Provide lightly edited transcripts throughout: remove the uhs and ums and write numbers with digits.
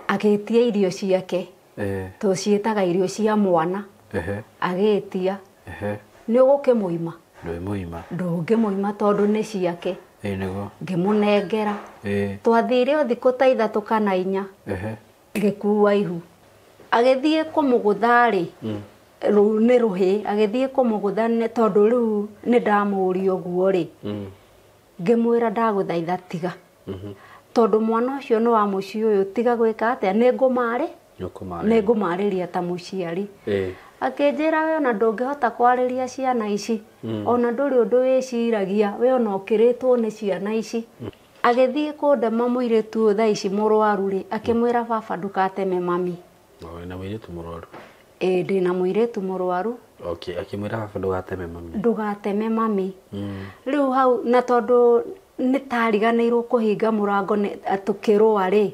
Agĩtia irio ciake. Tũciĩtaga irio cia mwana. Agĩtia. Nĩ ũgũkĩmũima? Ndũĩmũima. Ndũngĩmũima tondũ nĩ ciake. Nĩguo. Ngĩmũnengera. Twathire o thikũ ta 3 kana 4. Ngĩkua ihu. Agĩthiĩ kũmũgũtha rĩ, rũu nĩ rũhĩ, agĩthiĩ kũmũgũtha tondũ rĩu nĩ ndamũria ũguo rĩ. Ngĩmwĩra ndagũthaitha tiga. Tondũ mwana ũcio nĩ wa mũciĩ ũyũ, tiga gwĩka atĩa, nĩ ngũmarĩria ta mũciari. Akĩnjĩra we ona ndũngĩhota kwarĩria ciana ici, ona ndũrĩ ũndũ wĩciragia, we ona ũkĩrĩtwo nĩ ciana ici. Agĩthiĩ kũndema mũirĩtu ũyũ thaa ici mũrwaru rĩ, akĩmwĩra baba ndũkateme mami. Wĩna mũirĩtu mũrwaru? Ĩĩ, ndĩna mũirĩtu mũrwaru. Okay, akĩmwĩra baba ndũgateme mami. Ndũgateme mami. Rĩu hau, na tondũ nĩ tariganĩirwo kũhinga mũrango tũkĩrũa rĩ,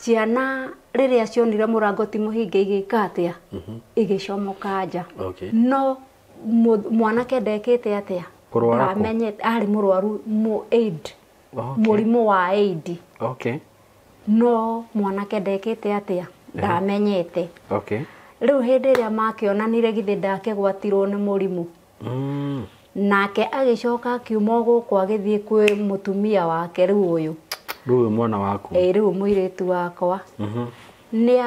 ciana rĩrĩa cionire mũrango ti mũhinge igĩka atĩa? Igĩcomoka nja. No mwanake ndekĩte atĩa? Kũrwara kũ? Ndamenyete, arĩ mũrwaru AIDS. Mũrimũ wa AIDS. No mwanake ndekĩte atĩa? Ndamenyete. Rĩu hĩndĩ ĩrĩa makĩonanire githĩ ndakĩgwatirwo nĩ mũrimũ. Nake agĩcoka akiuma gũkũ agĩthiĩ kwĩ mũtumia wake rĩu ũyũ. Rĩu ũyũ mwana waku? Ĩĩ, rĩu mũirĩtu wakwa. Nĩ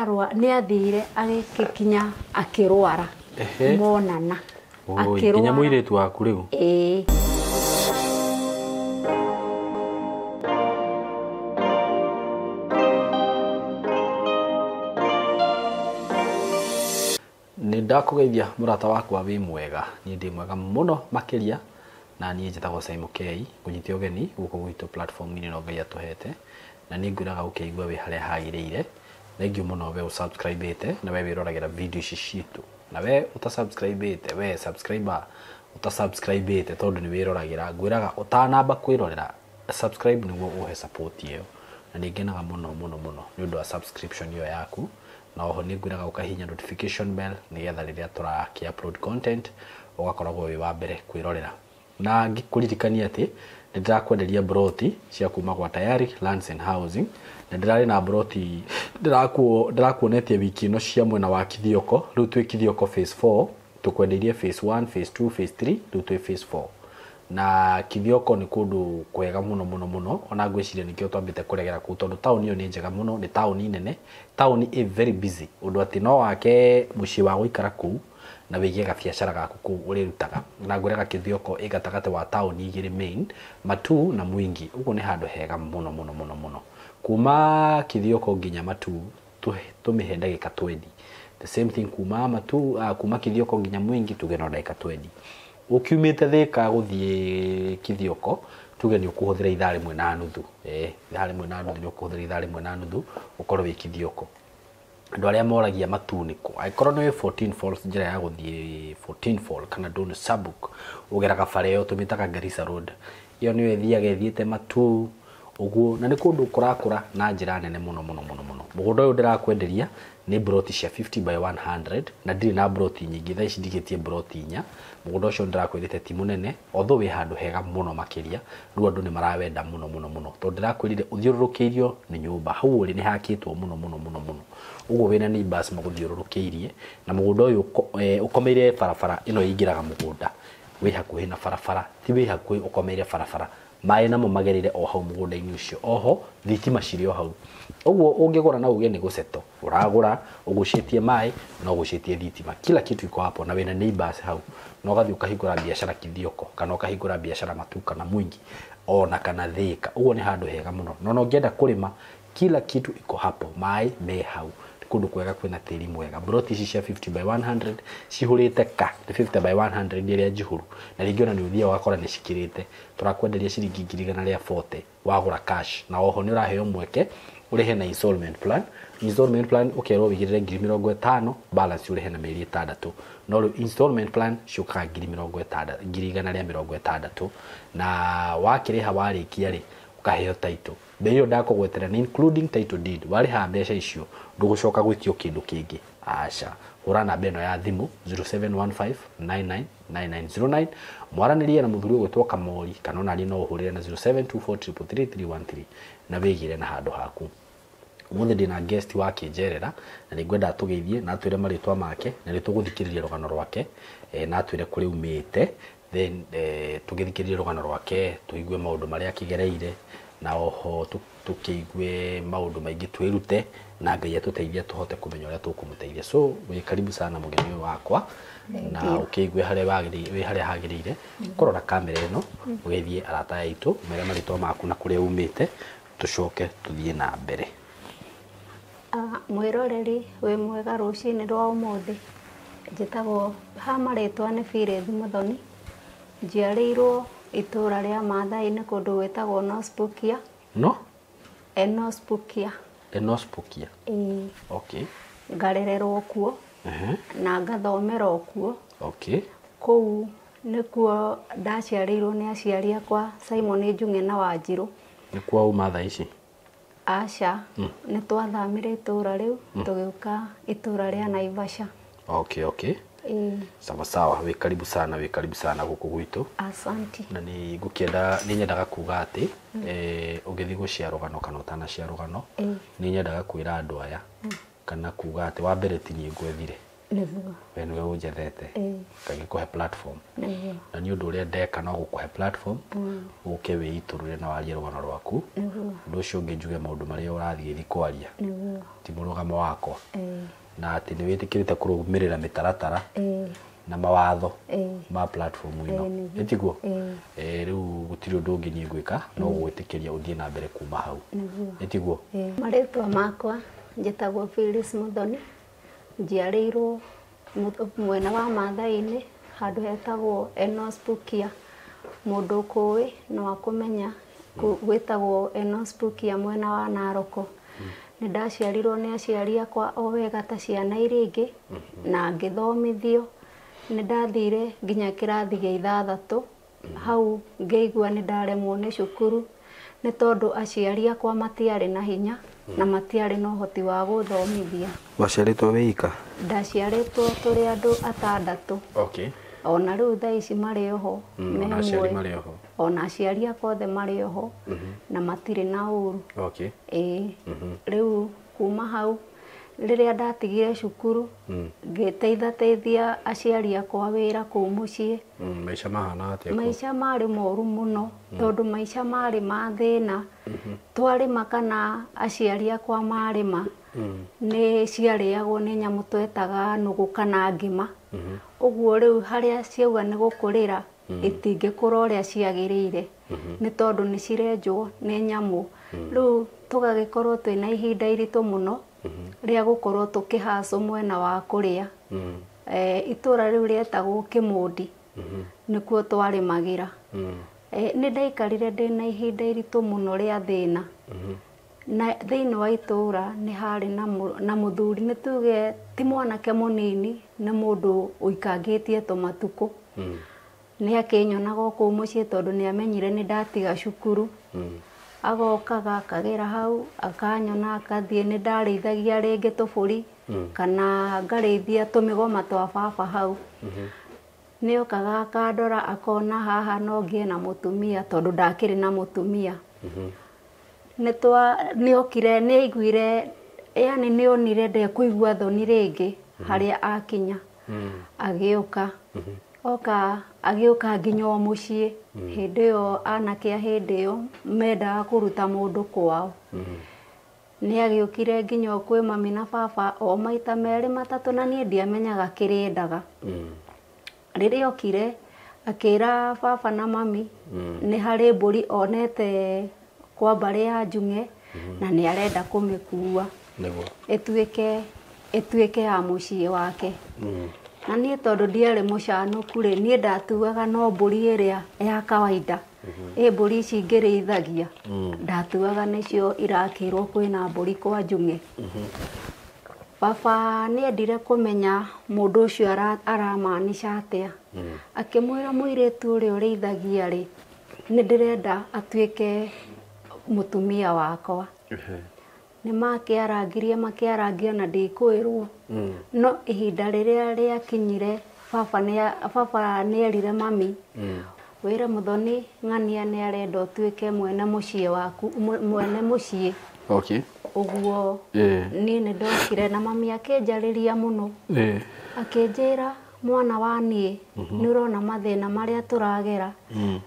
athire agĩkinya akĩrwara. Monana. Oi, nginya mũirĩtu waku rĩu? Ĩĩ. Nĩ ndakũgeithia mũrata wakwa wĩ mwega, niĩ ndĩ mwega mũno makĩria, na niĩ njĩtagwo Simon K, ngũnyite ũgeni gũkũ gwitũ platform-inĩ ĩno Ngai atũhete, na nĩ ngwĩraga ũkĩigua wĩ harĩa hagĩrĩire. Thank you mũno we ũsubscribe-ĩte na we wĩroragĩra video ici citũ, na we ũtasubscribe-ĩte, we subscriber ũtasubscribe-ĩte tondũ nĩ wĩroragĩra, ngwĩraga ũtanamba kwĩrorera subscribe nĩguo ũhe support ĩyo, na nĩ ngenaga mũno mũno mũno nĩ ũndũ wa subscription ĩyo yaku. Na oho nĩ ngwĩraga ũkahihinya notification bell nĩgetha rĩrĩa tũrakĩ upload content ũgakoragwo wĩ wa mbere kwĩrorera. Na ngĩkũririkania atĩ nĩ ndĩrakwenderia broti cia kuma gwa Tayari Lands and Housing, na ndĩrarĩ na broti ndĩrakuonetie wiki ĩno cia mwena wa Kithioko. Rĩu twĩ Kithioko phase 4, tũkwendeirie phase 1, phase 2, phase 3, rĩu twĩ phase 4. Na Kithioko nĩ kũndũ kwega mũno mũno mũno, ona ngwĩciria nĩkĩo twambĩte kũregera kũu tondũ taũni ĩyo nĩ njega mũno, nĩ taũni nene, taũni ĩ very busy, ũndũ atĩ no wake mũciĩ wa gũikara kũu na wĩige gabiacara gaku kũu ũrĩrutaga. Na ngwĩraga Kithioko ĩ gatagatĩ wa taũni igĩrĩ main, Matuu na Mwingi, ũguo nĩ handũ hega mũno mũno mũno mũno. Kuma Kithioko nginya Matuu tũmĩhe ndagĩka 20. The same thing kuma Matuu, kuma Kithioko nginya Mwingi tuge no ndagĩka 20. Ũkiumĩte Thĩka gũthiĩ Kithioko tuge nĩ ũkũhũthĩra ithaa rĩmwe na nuthu. Ithaa rĩmwe na nuthu nĩ ũkũhũthĩra ithaa rĩmwe na nuthu ũkorwo wĩ Kithioko. Andũ arĩa moragia Matuu nĩ kũ? Angĩkorwo nĩ wĩ 14 Falls, njĩra ya gũthiĩ 14 Falls kana Ndũnũ Sabuk, ũgeraga bara ĩyo tũmĩtaga Garissa Road. Ĩyo nĩyo ĩthiaga ĩthiĩte Matuu ũguo, na nĩ kũndũ kũrakũra na njĩra nene mũno mũno mũno mũno. Mũgũnda ũyũ ndĩrakwenderia nĩ broti cia 50 by 100, na ndirĩ na broti nyingĩ, thaa ici ndigĩtie broti 4. Mũgũnda ũcio ndĩrakwĩrĩte ti mũnene, although wĩ handũ hega mũno makĩria, rĩu andũ nĩ marawenda mũno mũno mũno, tondũ ndĩrakwĩrire ũthiũrũrũkĩirio nĩ nyũmba, hau ũrĩ nĩ hakĩtwo mũno mũno mũno mũno, ũguo wĩna neighbors magũthiũrũrũkĩirie, na mũgũnda ũyũ ũkomeire barabara ĩno ĩingĩraga mũgũnda, wĩ hakuhĩ na barabara, ti wĩ hakuhĩ, ũkomeire barabara, maĩ namo magereire o hau mũgũnda-inĩ ũcio, oho thitima cirĩ o hau. Ũguo ũngĩgũra na uge nĩ gũceto, ũragũra ũgucĩtie maĩ na ũgucĩtie thitima, kila kitu iko hapo, na wĩna neighbors hau, na ũgathiĩ ũkahingũra biacara Kithioko kana ũkahingũra biacara Matuu kana Mwingi ona kana Thĩka, ũguo nĩ handũ hega mũno. Na ona ũngĩenda kũrĩma, kila kitu iko hapo, maĩ me hau, nĩ kũndũ kwega kwĩna tĩri mwega. Broti ici cia 50 by 100 cihũrĩte ka, nĩ 50 by 100 ĩrĩa njihũru, na rĩngĩ ona nĩ ũthiaga ũgakora nĩ cikĩrĩte. Tũrakwenderia ciringi ngiri igana rĩa 40 wagũra cash, na oho nĩ ũraheo mweke ũrĩhe na installment plan. Installment plan ũkerwo wĩigĩrĩre ngiri mĩrongo ĩtano, balance ũrĩhe na mĩeri 6. No rĩu installment plan ciũkaga ngiri mĩrongo ĩtandatũ, ngiri igana rĩa mĩrongo ĩtandatũ, na wakĩrĩha warĩkia rĩ, ũkaheo title. Mbei ĩyo ndakũgwetera nĩ including title deed. Warĩha mbeca icio ndũgũcoka gwĩtio kĩndũ kĩngĩ. Aca, hũra namba ĩno ya thimũ 0715999909, mwaranĩrie na mũthuri ũgwĩtwo Kamori, kana ona niĩ no ũhũrĩre na 0724333313 na wĩgĩre na handũ haku. Umuthi ndina guest wa kĩnjerera na nĩ ngwenda atũgeithie na atwĩre marĩtwa make na nĩ tũgũthikĩrĩria rũgano rwake na atwĩre kũrĩa umĩte then tũgĩthikĩrĩrie rũgano rwake tũigue maũndũ marĩa akĩgereire na oho tũkĩigue maũndũ maingĩ twĩrute na Ngai atũteithie tũhote kũmenya ũrĩa tũkũmũteithia. So wĩ karibu sana mũgeni ũyũ wakwa na ũkĩigue harĩa wagĩrĩire wĩ harĩa hagĩrĩire kũrora kamera ĩno ũgeithie arata aitũ mere marĩtwa maku na kũrĩa umĩte tũcoke tũthiĩ na mbere. Mwĩroreri wĩ mwega rũcinĩ rwa ũmũthĩ. Njĩtagwo ha marĩtwa nĩ Phyllis Muthoni. Njiarĩirwo itũra rĩa Maathai-inĩ kũndũ gwĩtagwo Nospukia. No? Enospukia. Enospukia. Ĩĩ. Okay. Ngarererwo kuo na ngathomera o kuo. Okay. Kũu nĩkuo ndaciarĩirwo nĩ aciari akwa Simon Njung'e na Wanjirũ. Nĩkuo uma thaa ici? Aca, nĩ twathamire itũra rĩu tũgĩũka itũra rĩa Naivasha. Okay, okay. Ĩĩ. Sawa sawa, wĩ karibu sana, wĩ karibu sana gũkũ gwitũ. Asanti. Na nĩ ngũkĩenda nĩ nyendaga kuga atĩ ũgĩthiĩ gũcia rũgano kana ũtanacia rũgano nĩ nyendaga kwĩra andũ aya kana kuga atĩ wa mbere ti niĩ ngwethire. Nĩguo. We nĩwe ũnjethete ngagĩkũhe platform. Nĩguo. Na nĩ ũndũ ũrĩa ndeka no gũkũhe platform ũke wĩitũrũre na warie rũgano rwaku. Nĩguo. Ũndũ ũcio ũngĩ njuge maũndũ marĩa ũrathiĩ kwaria Nĩguo. ti mũrũgamo wakwa na atĩ nĩ wĩtĩkĩrĩte kũrũmĩrĩra mĩtaratara na mawatho ma platform ĩno ĩtiguo rĩu gũtirĩ ũndũ ũngĩ niĩ ngwĩka no gwĩtĩkĩria ũthiĩ na mbere kuma hau ĩtiguo. Marĩtwa makwa njĩtagwo Phyllis Muthoni. Njiarĩirwo mwena wa Maathai-inĩ handũ hetagwo Enospukia. Mũndũ ũkũĩ no akũmenya gwĩtagwo Enospukia mwena wa Naroko. Nĩ ndaciarirwo nĩ aciari akwa o wega ta ciana iria ingĩ na ngĩthomithio. Nĩ ndathire nginya kĩrathi gĩa ithathatũ. Hau ngĩigua nĩ ndaremwo nĩ cukuru nĩ tondũ aciari akwa matiarĩ na hinya na matiarĩ na ũhoti wa gũthomithia. Waciarĩtwo wĩ ika? Ndaciarĩtwo tũrĩ andũ atandatũ. Okay. Ona rĩu thaa ici marĩ oho. Ona aciari marĩ oho. Ona aciari akwa othe marĩ oho na matirĩ na ũru. Okay. Ĩĩ. Rĩu kuma hau rĩrĩa ndatigire cukuru ngĩteithateithia aciari akwa wĩra kũu mũciĩ. Maica mahana atĩa? Maica marĩ moru mũno tondũ maica marĩ ma thĩna. Twarĩma kana aciari akwa marĩma nĩ ciarĩagwo nĩ nyamũ twetaga nũgũ kana ngima. Ũguo rĩu harĩa ciauga nĩ gũkũrĩra itingĩkũra ũrĩa ciagĩrĩire nĩ tondũ nĩ cirenjwo nĩ nyamũ. Rĩu tũgagĩkorwo twĩna ihinda iritũ mũno rĩa gũkorwo tũkĩhacwo mwena wa kũrĩa. Itũra rĩu rĩetagwo Kĩmũndi nĩkuo twarĩmagĩra. Nĩ ndaikarire ndĩna ihinda iritũ mũno rĩa thĩna. Na thĩinĩ wa itũra nĩ harĩ na mũthuri nĩ tuge ti mwanake mũnini nĩ mũndũ ũikangĩtie tũmatukũ. Nĩ akĩnyonaga o kũu mũciĩ tondũ nĩ amenyire nĩ ndatiga cukuru. Agokaga akagera hau akanyona akathiĩ. Nĩ ndarĩithagia rĩngĩ tũbũri kana ngarĩithia tũmĩgoma twa baba hau. Nĩ okaga akandora akona haha no ngĩe na mũtumia tondũ ndakĩrĩ na mũtumia. Nĩ okire nĩ aiguire yani nĩ onire ndekũigua thoni rĩngĩ harĩa akinya. Agĩũka oka agĩũka nginya o mũciĩ. Hĩndĩ ĩyo anake a hĩndĩ ĩyo mendaga kũruta mũndũ kwao. Nĩ agĩũkire nginya o kwĩ mami na baba o maita merĩ matatũ na niĩ ndiamenyaga kĩrĩa endaga. Rĩrĩa okire akĩra baba na mami nĩ harĩ mbũri onete kwa mbarĩ ya Njung'e na nĩ arenda kũmĩkua ĩtuĩke ya mũciĩ wake. Na niĩ tondũ ndiarĩ mũcanũku rĩ, niĩ ndatuaga no mbũri ĩrĩa ya kawaida. Ĩ mbũri ici ngĩrĩithagia ndatuaga nĩcio irakĩrwo kwĩna mbũri kwa Njung'e. Baba nĩ endire kũmenya mũndũ ũcio aramaanisha atĩa. Akĩmwĩra mũirĩtu ũrĩa ũrĩithagia rĩ, nĩ ndĩrenda atuĩke mũtumia wakwa. Nĩ makĩarangirie makĩarangia na ndikwĩrwo. No ihinda rĩrĩa rĩakinyire baba nĩ erire mami wĩre Muthoni ng'ania nĩ arenda ũtuĩke mwene mũciĩ waku, mwene mũciĩ. Okay. Ũguo niĩ nĩ ndokire na mami akĩnjarĩria mũno. Akĩnjĩra mwana wa niĩ nĩ ũrona mathĩna marĩa tũragera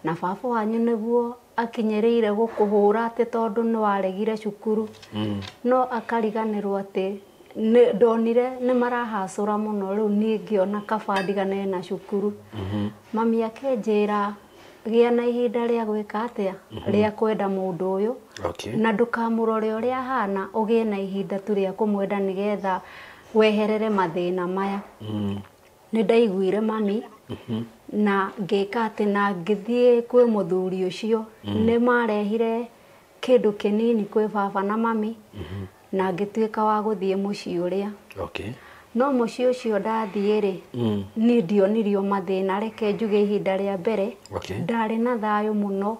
na baba wanyu nĩguo akinyĩrĩire gũkũhũra atĩ tondũ nĩ waregire cukuru. No akariganĩrwo atĩ ndonire nĩ marahacũra mũno rĩu niĩ ngĩona kaba ndigane na cukuru. Mami akĩnjĩra gĩa na ihinda rĩa gwĩka atĩa rĩa kwenda mũndũ ũyũ. Okay. Na ndũkamũrore ũrĩa ahana ũgĩe na ihinda tu rĩa kũmwenda nĩgetha weherere mathĩna maya. Nĩ ndaiguire mami na ngĩka atĩ na ngĩthiĩ kwĩ mũthuri ũcio. Nĩ marehire kĩndũ kĩnini kwĩ baba na mami na ngĩtuĩka wa gũthiĩ mũciĩ ũrĩa. Okay. No mũciĩ ũcio ndathiĩ rĩ, niĩ ndionirio mathĩna, reke njuge ihinda rĩa mbere. Okay. Ndarĩ na thayũ mũno.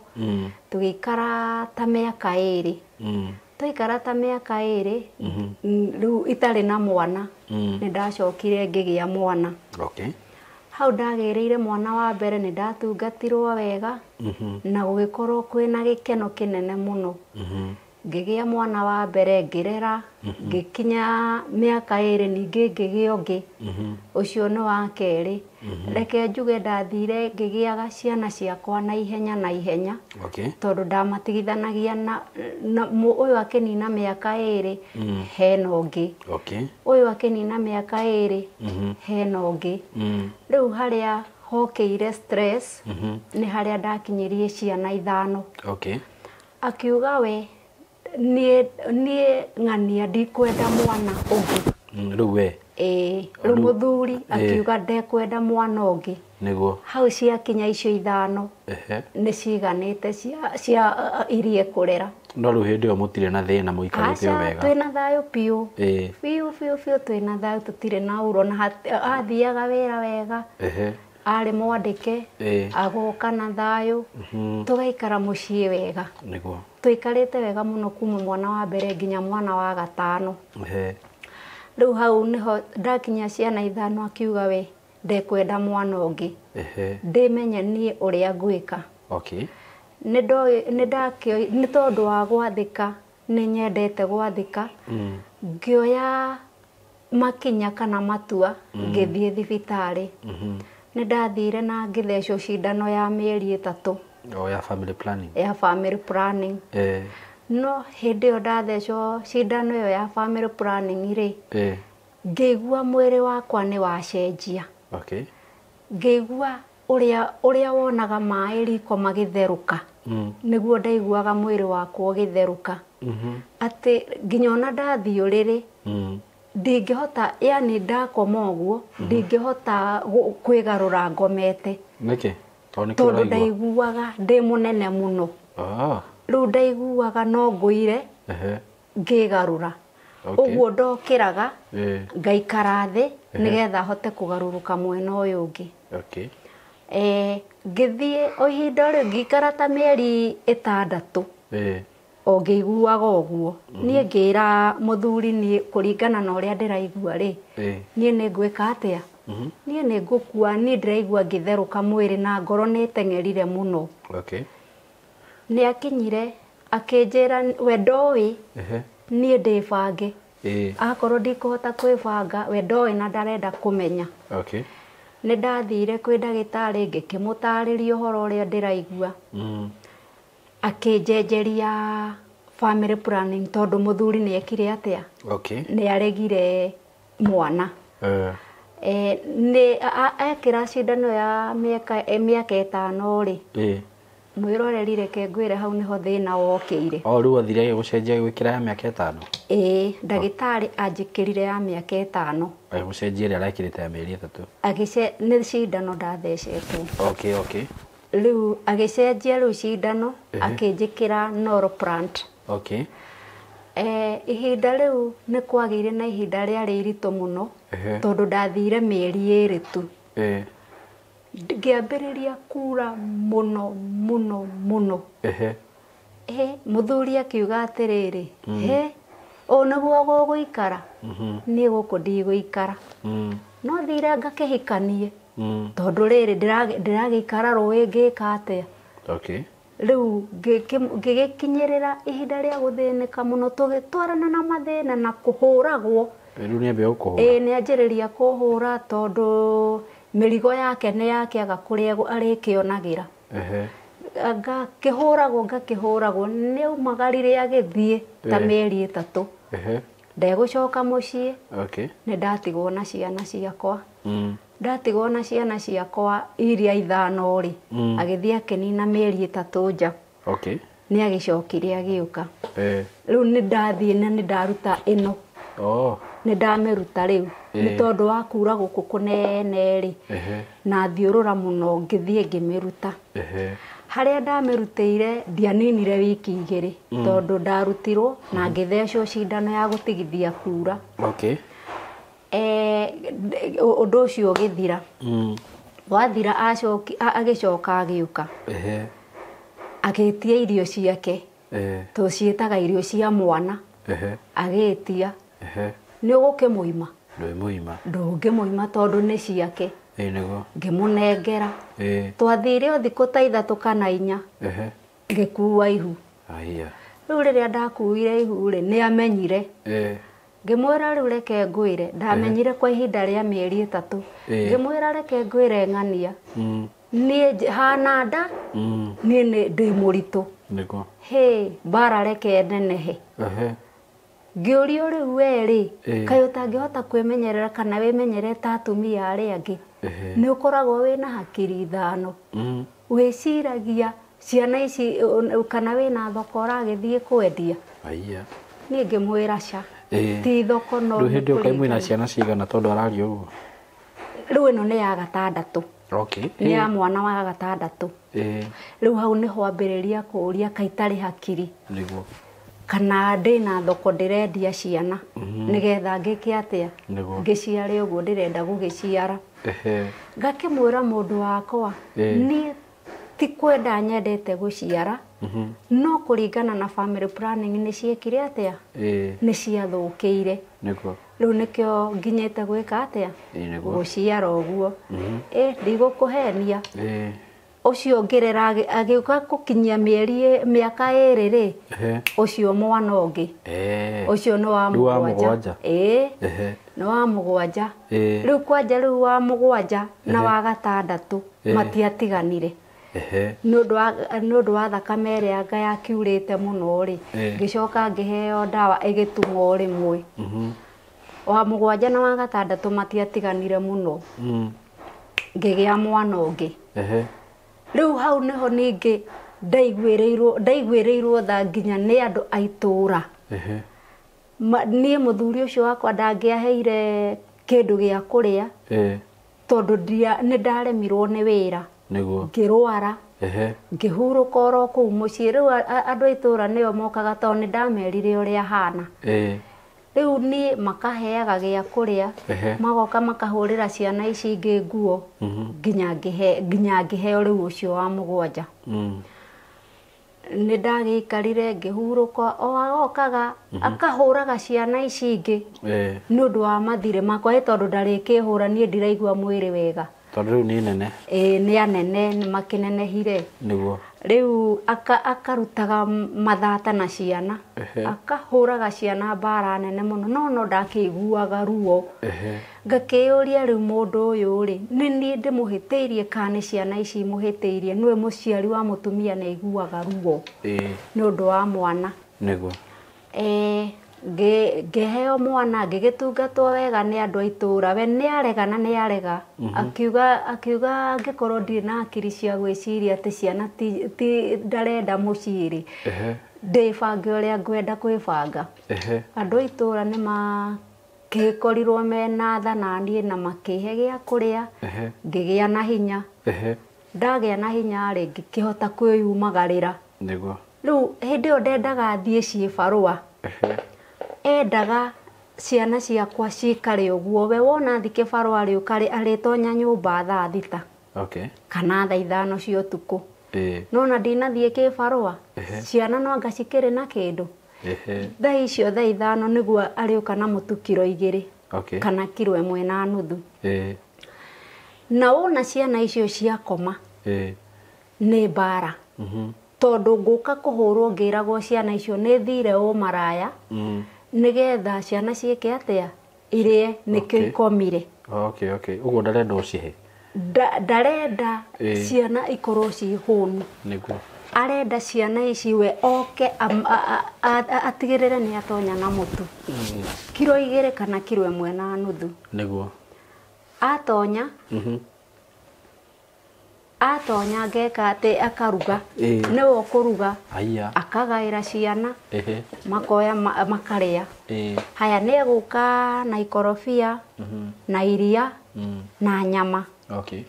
Tũgĩikara ta mĩaka ĩrĩ. Twaikara ta mĩaka ĩrĩ, rĩu itarĩ na mwana. Nĩ ndacokire ngĩgĩa mwana. Okay. Hau ndagĩrĩire mwana wa mbere nĩ ndatungatirwo wega na gũgĩkorwo kwĩna gĩkeno kĩnene mũno. Ngĩgĩa mwana wa mbere ngĩrera, ngĩkinya mĩaka ĩrĩ ningĩ ngĩgĩa ũngĩ. Ũcio nĩ wa kerĩ. Reke njuge ndathire ngĩgĩaga ciana ciakwa na ihenya na ihenya. Okay. Tondũ ndamatigithanagia na ũyũ akĩnina mĩaka ĩrĩ hena ũngĩ. Okay. Ũyũ akĩnina mĩaka ĩrĩ hena ũngĩ. Rĩu harĩa hokĩire stress nĩ harĩa ndakinyirie ciana ithano. Okay. Akiuga we niĩ ng'ania ndikwenda mwana ũngĩ. Rĩu we? Ĩĩ, rĩu mũthuri akiuga ndekwenda mwana ũngĩ. Nĩguo. Hau ciakinya icio ithano nĩ ciganĩte cia iria kũrera. No rĩu hĩndĩ ĩyo mũtirĩ na thĩna mũikarĩte o wega. Twĩna thayũ biũ. Biũ biũ biũ twĩna thayũ tũtirĩ na ũru ona athiaga wĩra wega. Arĩ mwandĩke agoka na thayũ tũgaikara mũciĩ wega. Nĩguo. Tũikarĩte wega mũno kuma mwana wa mbere nginya mwana wa gatano. Rĩu hau nĩho ndakinya ciana ithano akiuga we ndekwenda mwana ũngĩ. Ndĩmenye niĩ ũrĩa ngwĩka. Okay. Nĩ tondũ wa gwathĩka, nĩ nyendete gwathĩka. Ngĩoya makinya kana matua ngĩthiĩ thibitarĩ. Nĩ ndathire na ngĩthecwo cindano ya mĩeri ĩtatũ. O ya family planning. Ya family planning. No hĩndĩ ĩyo ndathecwo cindano ĩyo ya family planning rĩ, ngĩigua mwĩrĩ wakwa nĩ wacenjia. Okay. Ngĩigua ũrĩa wonaga maĩ riko magĩtherũka. Nĩguo ndaiguaga mwĩrĩ wakwa ũgĩtherũka. Atĩ nginya ona ndathiĩ ũrĩrĩ, ndingĩhota, yani ndakoma ũguo, ndingĩhota kwĩgarũra ngomete. Nĩkĩ? Tondũ ndaiguaga ndĩ mũnene mũno. Rĩu ndaiguaga no ngũire ngĩgarũra. Ũguo ndokĩraga ngaikara thĩ nĩgetha hote kũgarũrũka mwena ũyũ ũngĩ. Okay. Ngĩthiĩ o ihinda rĩu ngĩikara ta mĩeri ĩtandatũ. O ngĩiguaga ũguo. Niĩ ngĩra mũthuri niĩ kũringana na ũrĩa ndĩraigua rĩ, niĩ nĩ ngwĩka atĩa? Niĩ nĩ ngũkua, niĩ ndĩraigua ngĩtherũka mwĩrĩ na ngoro nĩ ĩteng'erire mũno. Okay. Nĩ akinyire akĩnjĩra we ndoĩ niĩ ndĩbange. Akorwo ndikũhota kwĩbanga we ndoĩ na ndarenda kũmenya. Okay. Nĩ ndathire kwĩ ndagĩtarĩ ngĩkĩmũtarĩria ũhoro ũrĩa ndĩraigua. Akĩnjenjeria family planning tondũ mũthuri nĩ ekire atĩa? Okay. Nĩ aregire mwana. Nĩ ekĩra cindano ya mĩaka ĩtano rĩ. Mwĩroreri reke ngwĩre hau nĩho thĩna wokĩire. O rĩu athire gũcenjia gwĩkĩra ya mĩaka ĩtano? Ĩĩ, ndagĩtarĩ anjĩkĩrire ya mĩaka ĩtano. Agĩgũcenjia ĩrĩa arekĩrĩte ya mĩeri ĩtatũ? Nĩ cindano ndathecetwo. Okay, okay. Rĩu agĩcenjia rĩu cindano akĩnjĩkĩra Norplant. Okay. Ihinda rĩu nĩ kwagĩire na ihinda rĩarĩ iritũ mũno tondũ ndathire mĩeri ĩrĩ tu. Ngĩambĩrĩria kura mũno mũno mũno. Mũthuri akiuga atĩrĩrĩ, ũũ nĩguo gũgũikara? Niĩ gũkũ ndigũikara. No thire ngakĩhikanie. Tondũ rĩrĩ ndĩragĩikara rũĩ ngĩka atĩa? Okay. Rĩu ngĩgĩkinyĩrĩra ihinda rĩa gũthĩnĩka mũno, tũgĩtwarana na mathĩna na kũhũragwo. Rĩu nĩambia gũkũhũra? Ĩĩ, nĩanjĩrĩria kũhũra tondũ mĩrigo yake nĩyakĩaga kũrĩa arĩkĩonagĩra. Ngakĩhũragwo nĩaumagarire agĩthiĩ ta mĩeri 3. Ndegũcoka mũciĩ. Nĩndatigwo na ciana ciakwa. Ndatigwo na ciana ciakwa iria 5 rĩ, agĩthiĩ akĩnina mĩeri 3 nja. Nĩagĩcokire agĩũka. Rĩu nĩndathiĩ na nĩndaruta ĩno. Nĩndamĩruta rĩu. Nĩ tondũ wa kura gũkũ kũnene rĩ, na thiũrũra mũno ngĩthiĩ ngĩmĩruta. Harĩa ndamĩrutĩire ndianinire wiki 2 tondũ ndarutirwo na ngĩthecwo cindano ya gũtigithia kura. Ũndũ ũcio ũgĩthira. Wathira agĩcoka agĩũka. Agĩtia irio ciake. Tũciĩtaga irio cia mwana. Agĩtia. Nĩ ũgũkĩmũima? Ndũngĩmũima. Ndũngĩmũima tondũ nĩ ciake. Nĩguo. Ngĩmũnengera. Twathire o thikũ ta 3 kana 4. Ngĩkua ihu. Rĩu rĩrĩa ndakuire ihu rĩ, nĩamenyire. Ngĩmwĩra rĩu reke ngwĩre, ndamenyire kwa ihinda rĩa mĩeri 3. Ngĩmwĩra reke ngwĩre ng'ania. Niĩ hana nda, niĩ nĩ ndĩ mũritũ. Nĩguo. Hĩ, mbara reke nenehe. Ngĩũrio rĩu we rĩ, kaĩ ũtangĩhota kwĩmenyerera kana wĩmenyerere ta atumia arĩa angĩ? Nĩ ũkoragwo wĩna hakiri 5. Wĩciragia ciana ici kana wĩna thoko ũragĩthiĩ kwendia? Niĩ ngĩmwĩra ca. Ti thoko no Rĩu hĩndĩ ĩyo kaĩ mwĩna nĩkũringana. ciana cigana tondũ araria ũguo? Rĩu ĩno nĩ ya 6. Nĩ ya mwana wa 6. Rĩu hau nĩho ambĩrĩria kũũria kaĩ itarĩ hakiri. Nĩguo. Kana ndĩna thoko ndĩrendia ciana. Nĩgetha ngĩke atĩa? Ngĩciare ũguo ndĩrenda gũgĩciara. Ngakĩmwĩra mũndũ wakwa, niĩ ti kwenda nyendete gũciara, no kũringana na family planning nĩ ciĩkire atĩa? Nĩ ciathũkĩire. Rĩu nĩkĩo nginyĩte gwĩka atĩa? Gũciara ũguo. Ndigũkũhenia. Ũcio ngĩrera agĩũka gũkinyia mĩaka 2 rĩ, ũcio mwana ũngĩ. Ũcio nĩ wa Rĩu wa mũgwanja. mũgwanja. Nĩ wa 7. Rĩu kwanja rĩu wa 7 na wa 6 matiatiganire. Nĩ ũndũ wa thakame ĩrĩa anga yakiurĩte mũno rĩ, ngĩcoka ngĩheo ndawa ĩgĩtumwo rĩmwe. Wa 7 na wa 6 matiatiganire mũno. Ngĩgĩa mwana ũngĩ. Rĩu hau nĩho ningĩ ndaiguĩrĩirwo tha nginya nĩ andũ a itũũra. Niĩ mũthuri ũcio wakwa ndangĩaheire kĩndũ gĩa kũrĩa, tondũ nĩ ndaremirwo nĩ wĩra. Ngĩrwara. Ngĩhurũka oro kũu mũciĩ. Rĩu andũ a itũũra nĩo mokaga tondũ nĩ ndamerire ũrĩa hana. Rĩu niĩ makaheaga gĩa kũrĩa, magoka makahũrĩra ciana ici ingĩ nguo, nginya ngĩheo rĩu ũcio wa 7. Nĩ ndagĩikarire ngĩhurũka, o agokaga akahũraga ciana ici ingĩ nĩ ũndũ wa mathirĩ makwa, tondũ ndarĩkĩhũra niĩ ndiraigua mwĩrĩ wega. Tondũ rĩu nĩ nene. Nĩ anene, nĩ makĩnenehire. Rĩu akarutaga mathata na ciana. Akahũraga ciana mbara nene mũno, no ndakĩiguaga ruo. Ngakĩyũria rĩu mũndũ ũyũ rĩ, nĩ niĩ ndĩmũhĩtĩirie kana nĩ ciana ici imũhĩtĩirie? Nĩwe mũciari wa mũtumia nĩ aiguaga ruo. Nĩ ũndũ wa mwana. Ngĩheo mwana, ngĩgĩtungatwo wega nĩ andũ a itũũra. We nĩ arega na nĩ arega. Akiuga angĩkorwo ndirĩ na hakiri cia gwĩciria atĩ ciana ti ndarenda mũciĩ rĩ, ndĩbange ũrĩa ngwenda kwĩbanga. Andũ a itũũra nĩ makĩkorirwo mena tha na niĩ na makĩhe gĩa kũrĩa, ngĩgĩa na hinya. Ndagĩa na hinya rĩ, ngĩkĩhota kwĩyumagarĩra. Rĩu hĩndĩ ĩyo ndendaga thiĩ ciĩbarũa. Endaga ciana ciakwa cikare ũguo. We wona thiĩ kĩbarũa rĩ, ũkarĩ arĩtonya nyũmba thaa 6. Kana thaa 5 cia ũtukũ. No na ndinathiĩ kĩbarũa, ciana no anga cikĩrĩ na kĩndũ. Thaa icio thaa 5 nĩguo arĩũka na mũtu kiro 2. Kana kiro 1.5. Na wona ciana icio ciakoma, nĩ mbara. Tondũ ngũka kũhũrwo ngĩragwo ciana icio nĩ thire ũmaraya nĩgetha ciana ciĩke atĩa irĩe nĩkĩo ikomire. Okay, okay. Ũguo ndarenda ũcihe. Ndarenda ciana ikorwo ciĩ hũnu. Nĩguo. Arenda ciana ici we oke atigĩrĩre nĩ atonya na mũtu. Kiro 2 kana kiro 1.5. Nĩguo. Atonya. Atonya ngeka atĩ akaruga. Nĩwe ũkũruga. Akagaĩra ciana. Makoya makarĩa. Haya nĩ egũka na ikorobia na iria na nyama. Okay.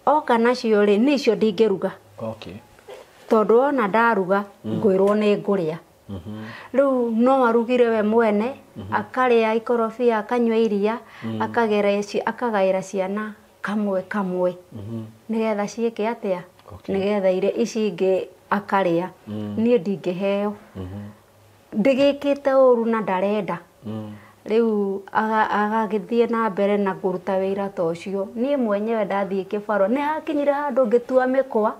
Oka nacio rĩ niĩ icio ndingĩruga. Okay. Tondũ ona ndaruga ngwĩrwo nĩ ngũrĩa. Rĩu no arugire we mwene akarĩa ikorobia akanyua iria akagaĩra ciana kamwe kamwe nĩgetha ciĩke atĩa nĩgetha ire ici ingĩ akarĩa. Niĩ ndingĩheo. Ndĩgĩkĩte ũru na ndarenda. Rĩu agagĩthiĩ na mbere na kũruta wĩra ta ũcio. Niĩ mwenyewe ndathiĩ kĩbarũa nĩ hakinyire handũ ngĩtua mĩkwa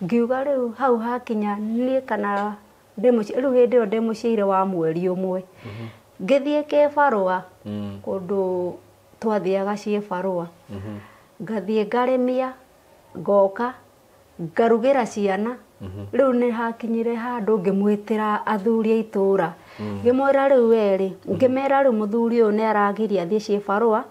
ngiuga rĩu hau hakinya niĩ kana rĩu hĩndĩ ĩyo ndĩ mũciaire wa mweri ũmwe. Ngĩthiĩ kĩbarũa kũndũ twathiaga ciĩbarũa. Ngathiĩ ngarĩmia ngoka ngarugĩra ciana. Rĩu nĩ hakinyire handũ ngĩmwĩtĩra athuri a itũra. Ngĩmwĩra rĩu werĩ ngĩmera rĩu mũthuri ũyũ nĩ aragiria thiĩ ciĩbarũa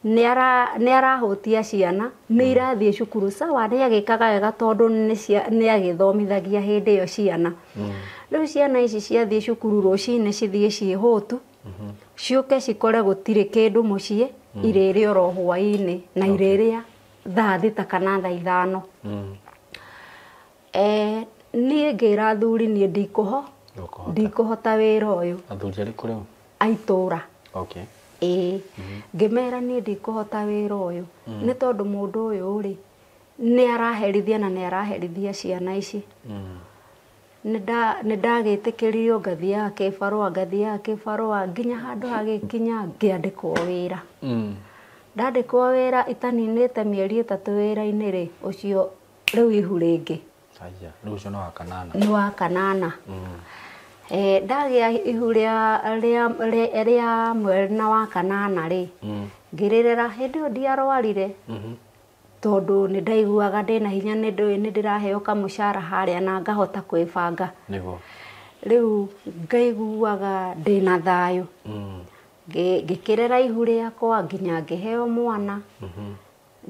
nĩ arahũtia ciana nĩ irathiĩ cukuru sawa nĩ agĩkaga wega tondũ nĩ agĩthomithagia hĩndĩ ĩyo ciana. Rĩu ciana ici ciathiĩ cukuru rũcinĩ cithiĩ ciĩhũtu ciũke cikore gũtirĩ kĩndũ mũciĩ irĩrĩa oro hwaĩ-inĩ na irĩrĩa thaa 6 kana thaa 5. Niĩ ngĩra athuri niĩ ndikũhota wĩra ũyũ. Athuri arĩkũ rĩu? A itũra. Okay. Ĩĩ. Ngĩmera niĩ ndikũhota wĩra ũyũ nĩ tondũ mũndũ ũyũ rĩ nĩ araherithia na nĩ araherithia ciana ici. Nĩ ndagĩtĩkĩririo ngathiaga kĩbarũa nginya handũ hagĩkinya ngĩandĩkwo wĩra. Ndandĩkwo wĩra itaninĩte mĩeri 3 wĩra-inĩ rĩ ũcio rĩu ihu rĩngĩ. Rĩu ũcio nĩ wa kanana. Nĩ wa kanana. Ndagĩa ihu rĩa mwena wa kanana rĩ ngĩrĩrĩra hĩndĩ ĩyo ndiarwarire tondũ nĩ ndaiguaga ndĩna hinya nĩ ndĩraheo kamũcara harĩa na ngahota kwĩbanga. Nĩguo. Rĩu ngaiguaga ndĩna thayũ. Ngĩkĩrera ihu rĩakwa nginya ngĩheo mwana.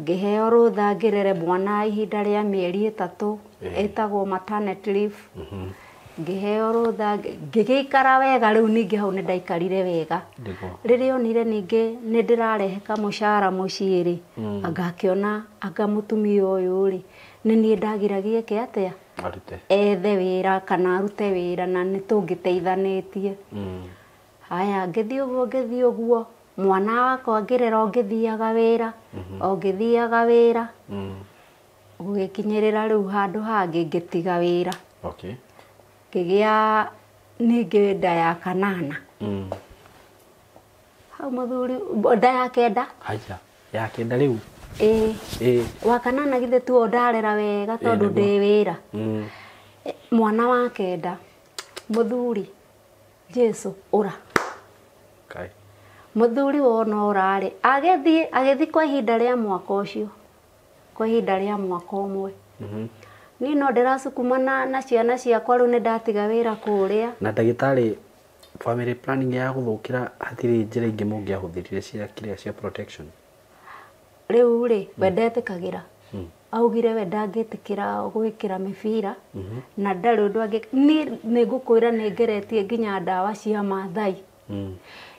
Ngĩheo rũtha ngĩrere mwana ihinda rĩa mĩeri 3 ĩtagwo maternity leave. Ngĩheo rũtha ngĩgĩikara wega rĩu ningĩ hau nĩ ndaikarire wega. Rĩrĩa onire ningĩ nĩ ndĩrarehe kamũcara mũciĩ rĩ ngakĩona anga mũtumia ũyũ rĩ nĩ niĩ ndagiragia eke atĩa ethe wĩra kana arute wĩra na nĩ tũngĩteithanĩtie. Haya ngĩthiĩ ũguo mwana wakwa ngĩrera o ngĩthiaga wĩra gũgĩkinyĩrĩra rĩu handũ hangĩ ngĩtiga wĩra. Okay. Ngĩgĩa ningĩ nda ya kanana. Hau mũthuri nda ya kenda. Haya ya kenda rĩu. Ĩĩ. Wa kanana githĩ tuo ndarera wega tondũ ndĩ wĩra. Mwana wa kenda mũthuri Jesu ũra. Kai. Mũthuri wona ũrarĩ agĩthiĩ kwa ihinda rĩa mwaka ũcio kwa ihinda rĩa mwaka ũmwe. Niĩ no ndĩracukuma na ciana ciakwa rĩu nĩ ndatiga wĩra kũrĩa. Na ndagĩtarĩ family planning ya gũthũkĩra hatirĩ njĩra ingĩ mũngĩahũthĩrire cia kĩrĩa cia protection? Rĩu rĩ we ndetĩkagĩra. Augire we ndangĩtĩkĩra gwĩkĩra mĩbira na ndarĩ ũndũ angĩ. Niĩ nĩ ngũkwĩra nĩ ngeretie nginya ndawa cia Maathai.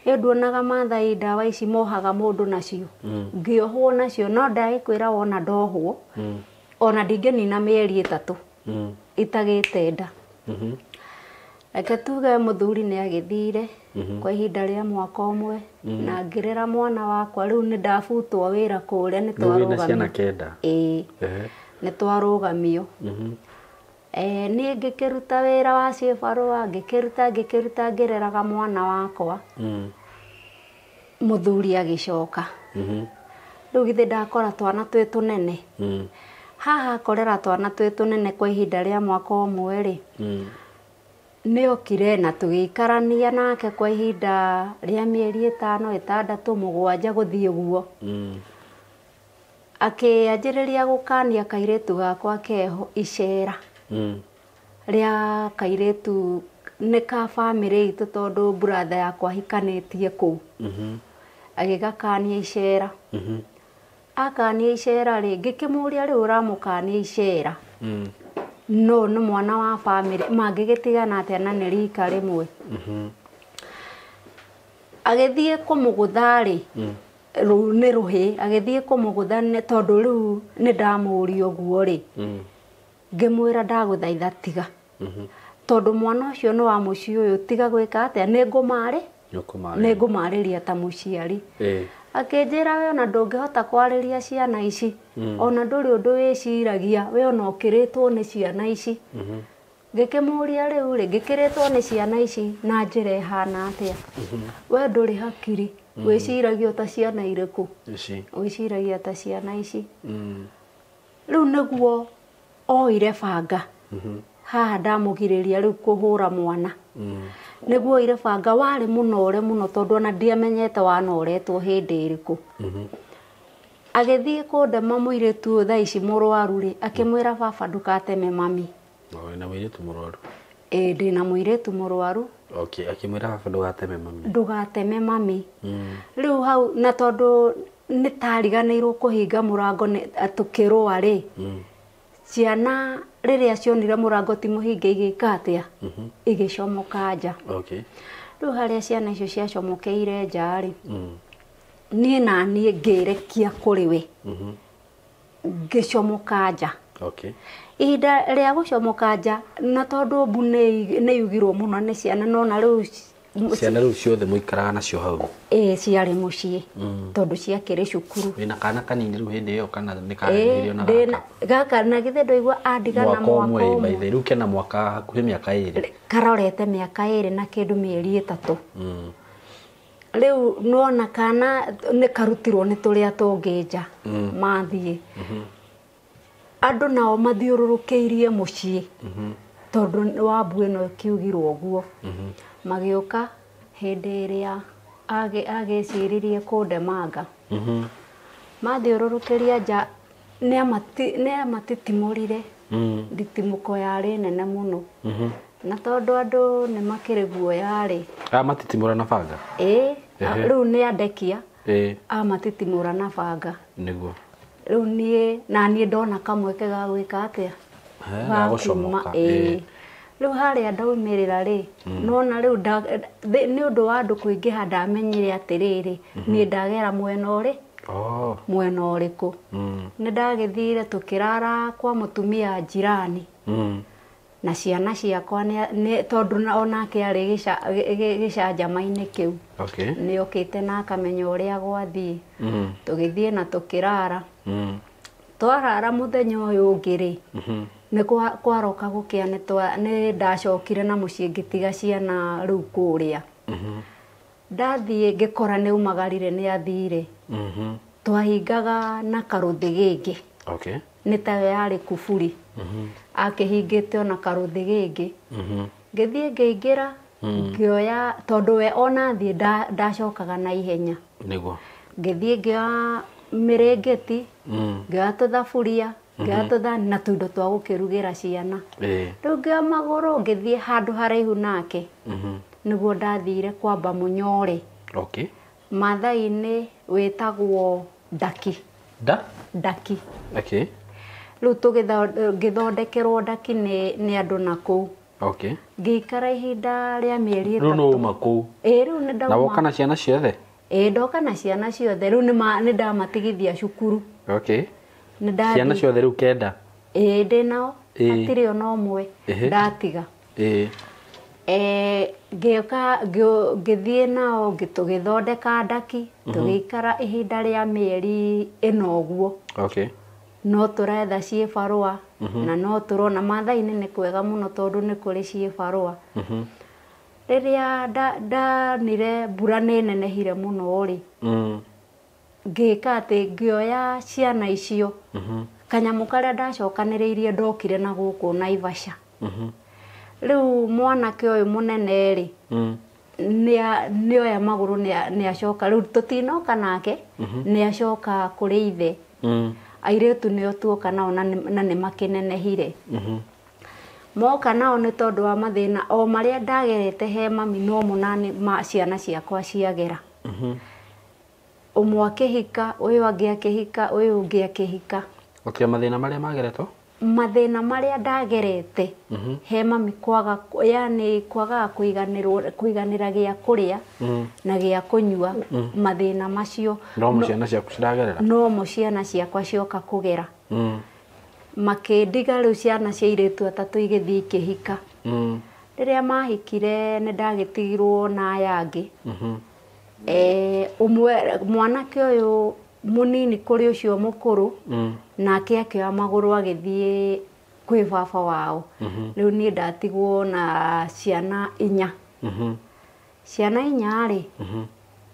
Ĩyo nduonaga Maathai ndawa ici mohaga mũndũ nacio. Ngĩohwo nacio no ndagĩkwĩra wona ndohwo ona ndingĩnina mĩeri 3 itagĩte nda. Reke tuge mũthuri nĩ agĩthire kwa ihinda rĩa mwaka ũmwe na ngĩrera mwana wakwa rĩu nĩ ndabutwo wĩra kũrĩa nĩ twarũgamio. Ciana 9. Ĩĩ. Nĩ twarũgamio. Niĩ ngĩkĩruta wĩra wa ciĩbarũa ngĩkĩruta ngĩreraga mwana wakwa. Mũthuri agĩcoka. Rĩu githĩ ndakora twana twĩ tũnene. Haha korera twana twĩ tũnene kwa ihinda rĩa mwaka ũmwe rĩ. Nĩokire na tũgĩikarania nake kwa ihinda rĩa mĩeri 5 6 7 gũthiĩ ũguo. Akĩanjĩrĩria gũkania kairĩtu gakwa keho icera. Rĩa kairĩtu nĩ ka bamĩrĩ itũ tondũ brother yakwa ahikanĩtie kũu. Agĩgakania icera. Akania icera rĩ, ngĩkĩmũria rĩu ũramũkania icera. No nĩ mwana wa bamĩrĩ mangĩgĩtigana atĩa na nĩ rika rĩmwe. Agĩthiĩ kũmũgũtha rĩ, rũu nĩ rũhĩ, agĩthiĩ kũmũgũtha tondũ rĩu nĩ ndamũria ũguo rĩ. Ngĩmwĩra ndagũthaitha tiga. Tondũ mwana ũcio nĩ wa mũciĩ ũyũ tiga gwĩka atĩa, nĩngũmarĩria ta mũciari. Akĩnjĩra we ona ndũngĩhota kwarĩria ciana ici, ona ndũrĩ ũndũ wĩciragia, we ona ũkĩrĩtwo nĩ ciana ici. Ngĩkĩmũria rĩu rĩ, ngĩkĩrĩtwo nĩ ciana ici na njĩra ĩhana atĩa? We ndũrĩ hakiri, wĩciragia ta ciana irĩkũ? Wĩciragia ta ciana ici. Rĩu nĩguo oire banga. Haha ndamũgirĩria rĩu kũhũra mwana. Nĩguo oire banga warĩ mũnore mũno tondũ ona ndiamenyete wanoretwo hĩndĩ ĩrĩkũ. Agĩthiĩ kũndema mũirĩtu ũyũ thaa ici mũrwaru rĩ, akĩmwĩra baba ndũkateme mami. Wĩna mũirĩtu mũrwaru? Ĩĩ ndĩna mũirĩtu mũrwaru. Okay, akĩmwĩra baba ndũgateme mami. Ndũgateme mami. Rĩu hau na tondũ nĩtariganĩirwo kũhinga mũrango tũkĩrũa rĩ, ciana rĩrĩa cionire mũrango ti mũhinge igĩka atĩa? Igĩcomoka nja. Okay. Rĩu harĩa ciana icio ciacomokeire nja rĩ, niĩ na niĩ ngĩrekia kũrĩ we. Ngĩcomoka nja. Okay. Ihinda rĩa gũcomoka nja na tondũ mbu nĩ yugirwo mũno nĩ ciana nona rĩu ciana rĩu ciothe mũikaraga nacio hau? Ĩĩ ciarĩ mũciĩ tondũ ciakĩrĩ cukuru. Wĩna kana kanini rĩu hĩndĩ ĩyo kana nĩ karanĩirio na gaka? Gaka na githĩ ndũigua andigana mwaka ũmwe by the rĩu kena mwaka hakuhĩ mĩaka 2. Karorete mĩaka 2 na kĩndũ mĩeri 3. Rĩu nĩwona kana nĩ karutirwo nĩ tũrĩa tũngĩ nja mathiĩ. Andũ nao mathiũrũrũkĩirie mũciĩ tondũ wa mbu ĩno ĩkiugirwo ũguo. Magĩũka hĩndĩ ĩrĩa agĩciririe kũndemanga. Mathiũrũrũkĩria nja nĩamatitimũrire. Nditimũko yarĩ nene mũno. Na tondũ andũ nĩ makĩrĩ guoya rĩ. Amatitimũra na banga? Ĩĩ, rĩu nĩ andekia. Amatitimũra na banga. Nĩguo. Rĩu niĩ na niĩ ndona kamweke ga gwĩka atĩa? Ga gũcomoka. Ĩĩ. Rĩu harĩa ndaumĩrĩra rĩ, nona rĩu nĩ ũndũ wa andũ kũingĩha ndamenyire atĩrĩrĩ, niĩ ndagera mwena ũrĩ? Mwena ũrĩkũ? Nĩ ndagĩthire tũkĩrara kwa mũtumia jirani. Na ciana ciakwa tondũ onake arĩ gĩcanjama-inĩ kĩu. Nĩokĩte na akamenya ũrĩa gwathiĩ. Tũgĩthiĩ na tũkĩrara. Twarara mũthenya ũyũ ũngĩ rĩ, nĩ kwaroka gũkĩa nĩ ndacokire na mũciĩ ngĩtiga ciana rĩu kũrĩa. Ndathiĩ ngĩkora nĩ umagarire nĩ athire. Twahingaga na karũthĩ gĩngĩ. Nĩ tayo yarĩ kuburi. Akĩhingĩte ona karũthĩ gĩngĩ. Ngĩthiĩ ngĩingĩra ngĩoya tondũ we ona thiĩ ndacokaga na ihenya. Nĩguo. Ngĩthiĩ ngĩoya mĩrĩngĩti, ngĩoya tũthaburia, ngĩoya tũthani na tũindo twa gũkĩrugĩra ciana. Rĩu ngĩoya magũrũ ngĩthiĩ handũ haraihu nake. Nĩguo ndathire kwamba mũnyore. Okay. Maathai-inĩ wĩtagwo ndaki. Nda? Ndaki. Okay. Rĩu ngĩthondekerwo ndaki nĩ andũ na kũu. Okay. Ngĩikara ihinda rĩa mĩeri 3. Rĩu nĩ uma kũu? Ĩĩ rĩu nĩ ndauma. Na woka na ciana ciothe? Ĩĩ ndoka na ciana ciothe. Rĩu nĩ ndamatigithia cukuru. Okay. Ciana ciothe rĩu 9? Ĩĩ ndĩ nao. Hatirĩ ona ũmwe ndatiga. Ĩĩ. Ngĩũka ngĩthiĩ nao tũgĩthondeka ndaki, tũgĩikara ihinda rĩa mĩeri 4 ũguo. Okay. No tũretha ciĩbarũa na no tũrona Maathai-inĩ nĩ kwega mũno tondũ nĩ kũrĩ ciĩbarũa. Rĩrĩa ndanire mbura nĩ nenehire mũno rĩ, ngĩka atĩ ngĩoya ciana icio Kanyamũ karĩa ndacokanĩrĩirie ndokire na gũkũ Naivasha. Rĩu mwanake ũyũ mũnene rĩ, nĩoya magũrũ nĩacoka rĩu tũtinoka nake, nĩacoka kũrĩ ithe. Airĩtu nĩo tuoka nao na nĩ makĩnenehire. Moka nao nĩ tondũ wa mathĩna o marĩa ndagerete he mami no mũnane ma ciana ciakwa ciagera. Ũmwe akĩhika, ũyũ angĩ akĩhika, ũyũ ũngĩ akĩhika. Okay, mathĩna marĩa mageretwo? Mathĩna marĩa ndagerete he mami kwaga, yani kwaga kũiganĩra gĩa kũrĩa na gĩa kũnyua, mathĩna macio no mo ciana ciaku ciragerera, no mo ciana ciakwa cioka kũgera. Makĩndiga rĩu ciana cia airĩtu atatũ igĩthiĩ ikĩhika. Rĩrĩa mahikire nĩ ndagĩtigirwo na aya angĩ. Ũmwe mwanake ũyũ mũnini kũrĩ ũcio mũkũrũ, nake akĩoya magũrũ agĩthiĩ kwĩ baba wao. Rĩu niĩ ndatigwo na ciana inya. Ciana inya rĩ,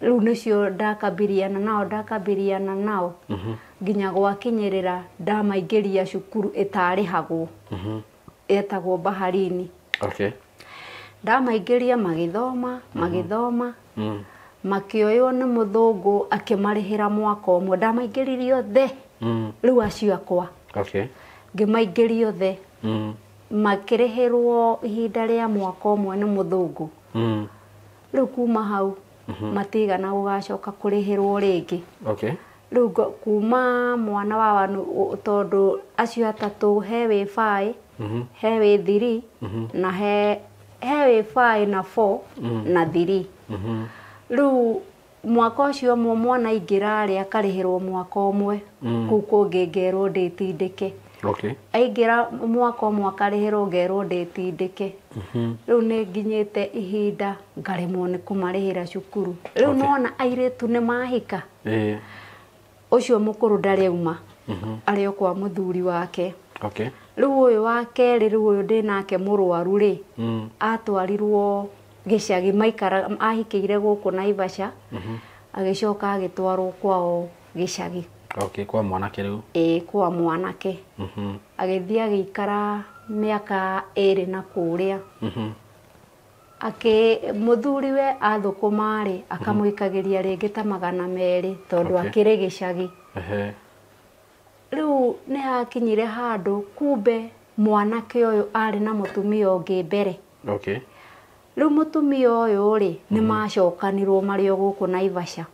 rĩu nĩcio ndakambiriana nao nginya gwakinyĩrĩra ndamaingĩria cukuru ĩtarĩhagwo, ĩtagwo Baharini. Okay. Ndamaingĩria magĩthoma, makĩoywo nĩ mũthũngũ akĩmarĩhĩra mwaka ũmwe. Ndamaingĩririe othe, rĩu acio akwa. Okay. Ngĩmaingĩria othe, makĩrĩhĩrwo ihinda rĩa mwaka ũmwe nĩ mũthũngũ. Rĩu kuma hau matigana gũgacoka kũrĩhĩrwo rĩngĩ. Okay. Rĩu kuma mwana wa wanu, tondũ acio atatũ he wĩ 5, he wĩ 3, na he wĩ 5 na 4 na 3. Rĩu mwaka ũcio ũmwe mwana aingĩra rĩ akarĩhĩrwo mwaka ũmwe, kũu kũngĩ ngerwo ndĩtindĩke. Okay. Aingĩra mwaka ũmwe akarĩhĩrwo ngerwo ndĩtindĩke. Rĩu nĩ nginyĩte ihinda ngaremwo nĩ kũmarĩhĩra cukuru. Rĩu nona airĩtu nĩ mahika. Ũcio mũkũrũ ndarĩ auma, arĩ o kwa mũthuri wake. Okay. Rĩu ũyũ wa kerĩ, rĩu ũyũ ndĩ nake mũrwaru rĩ, atwarirwo gĩcagi, maikara ahikĩire gũkũ Naivasha, agĩcoka agĩtwarwo kwao gĩcagi. Okay, kwa mwanake rĩu? Ĩĩ, kwa mwanake. Agĩthiĩ agĩikara mĩaka 2 na kũrĩa. Mũthuriwe athũkũma rĩ, akamũikagĩria rĩngĩ ta 200 tondũ akĩrĩ gĩcagi. Rĩu nĩ hakinyire handũ kumbe mwanake ũyũ arĩ na mũtumia ũngĩ mbere. Okay. Rĩu mũtumia ũyũ rĩ, nĩ macokanirwo marĩ o gũkũ Naivasha.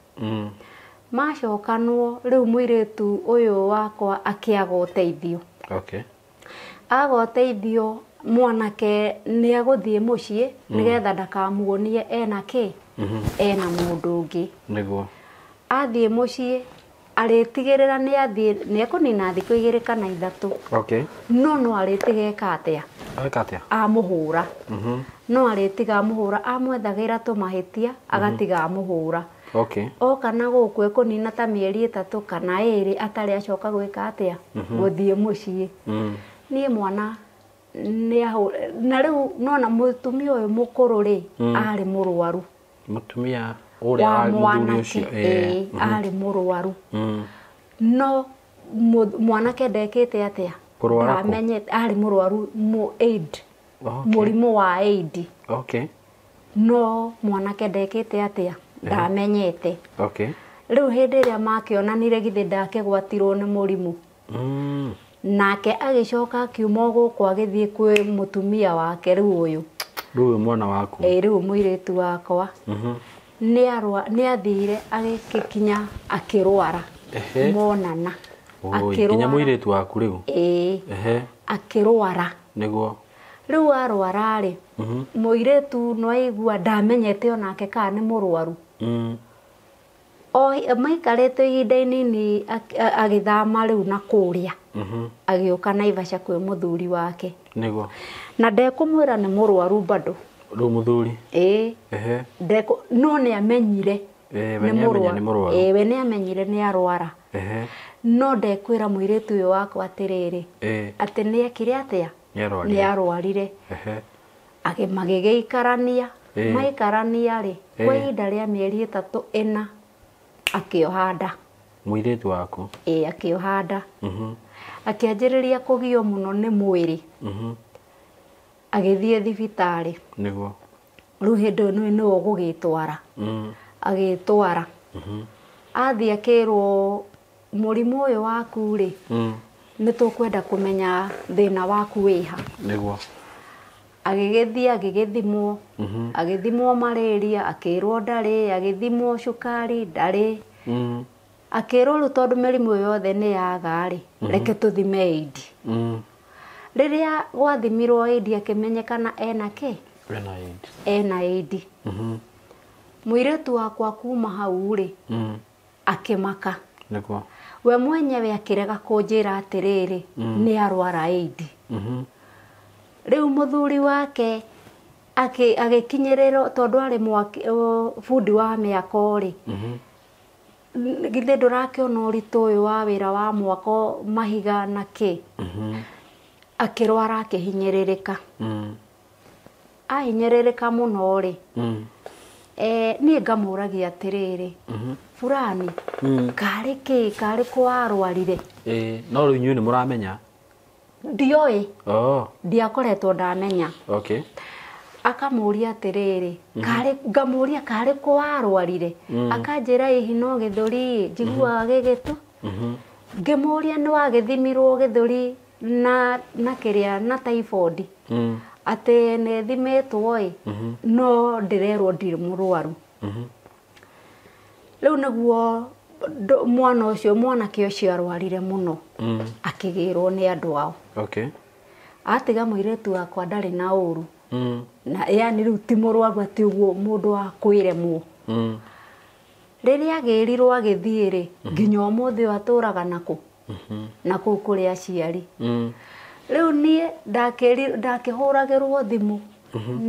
Macokanwo rĩu mũirĩtu ũyũ wakwa akĩaga ũteithio. Okay. Aga ũteithio mwanake nĩ agũthiĩ mũciĩ nĩgetha ndakamuonie ena kĩ, ena mũndũ ũngĩ. Nĩguo. Athiĩ mũciĩ arĩtigĩrĩra nĩ athiĩ, nĩ ekũnina thikũ 2 kana 3. Okay. No no arĩtiga eka atĩa? Eka atĩa? Amũhũra. No arĩtiga amũhũra, amwethagĩra tũmahĩtia, agatiga amũhũra. Okay. Oka na gũkũ ekũnina ta mĩeri 3 kana 2 atarĩ acoka gwĩka atĩa? Gũthiĩ mũciĩ. Niĩ mwana na rĩu nona mũtumia ũyũ mũkũrũ rĩ, arĩ mũrwaru. Mũtumia ũrĩa wa mũthuri ũcio, arĩ mũrwaru. No mwanake ndekĩte atĩa? Kũrwara kũ? Ndamenyete, arĩ mũrwaru AIDS. Mũrimũ wa AIDS. Okay. No mwanake ndekĩte atĩa? Ndamenyete. Okay. Rĩu hĩndĩ ĩrĩa makĩonanire githĩ ndakĩgwatirwo nĩ mũrimũ. Nake agĩcoka akiuma gũkũ agĩthiĩ kwĩ mũtumia wake rĩu ũyũ. Rĩu ũyũ mwana waku? Ĩĩ, rĩu mũirĩtu wakwa. Nĩ athire agĩkinya akĩrwara. Monana. Akĩrwara. Nginya mũirĩtu waku rĩu? Ĩĩ. Akĩrwara. Nĩguo. Rĩu arwara rĩ, mũirĩtu no aigua ndamenyete onake kana nĩ mũrwaru. O maikarĩte ihinda inini agĩthama rĩu na kũrĩa. Agĩũka Naivasha kwĩ mũthuri wake. Nĩguo. Na ndekũmwĩra nĩ mũrwaru bado. Rĩu mũthuri? Ĩĩ. No nĩ amenyire. We nĩ mũrwaru. Ĩĩ, we nĩ amenyire nĩ arwara. No ndekwĩra mũirĩtu ũyũ wakwa atĩrĩrĩ, atĩ nĩ ekire atĩa? Nĩ arwarire. Magĩgĩikarania. Maikarania rĩ, kwa ihinda rĩa mĩeri 3 4 akĩoha nda. Mũirĩtu waku? Ĩĩ, akĩoha nda. Akĩanjĩrĩria kũgio mũno nĩ mwĩrĩ. Agĩthiĩ thibitarĩ. Nĩguo. Rĩu hĩndĩ ĩyo nĩwe ũgũgĩtwara. Agĩtwara. Athiĩ akĩrwo mũrimũ ũyũ waku rĩ, nĩ tũkwenda kũmenya thĩna waku wĩha. Nĩguo. Agĩgĩthiĩ agĩgĩthimwo. Agĩthimwo malaria, akĩrwo ndarĩ, agĩthimwo cukari ndarĩ. Akĩrwo rĩu tondũ mĩrimũ ĩyo yothe nĩ yaga rĩ, reke tũthime AIDS. Rĩrĩa gwathimirwo AIDS akĩmenyekana ena kĩ? Ena AIDS. Ena AIDS. Mũirĩtu wakwa kuma hau rĩ, akĩmaka. Nĩguo. We mwenyewe akĩrega kũnjĩra atĩrĩrĩ, nĩ arwara AIDS. Rĩu mũthuri wake agĩkinyĩrĩrwo tondũ arĩ bundi wa mĩako rĩ, githĩ ndũrakĩona ũritũ ũyũ wa wĩra wa mwako mahiga na kĩ? Akĩrwara akĩhinyĩrĩrĩka. Ahinyĩrĩrĩka mũno rĩ, niĩ ngamũragia atĩrĩrĩ, fulani, karĩ kĩ, karĩ kũ warwarire? No rĩu inyuĩ nĩ mũramenya? Ndioĩ. Ndiakoretwo ndamenya. Okay. Akamũria atĩrĩrĩ, karĩ, ngamũria karĩ kũ warwarire? Akanjĩra ĩhi no gĩthũri, njiguaga gĩgĩtu. Ngĩmũria nĩ wagĩthimirwo gĩthũri na kĩrĩa na typhoid. Atĩ nĩ thimĩtwo ĩ, no ndĩrerwo ndirĩ mũrwaru. Rĩu nĩguo mwana ũcio, mwanake ũcio arwarire mũno. Akĩgĩrwo nĩ andũ ao. Okay. Atiga mũirĩtu wakwa ndarĩ na ũru. Na yani rĩu ti mũrwaru atĩ ũguo mũndũ wa kwĩremwo. Rĩrĩa agĩrirwo agĩthiĩ rĩ, nginya ũmũthĩ ũyũ atũraga nakũ? Na kũu kũrĩ aciari. Rĩu niĩ ndakĩhũragĩrwo thimũ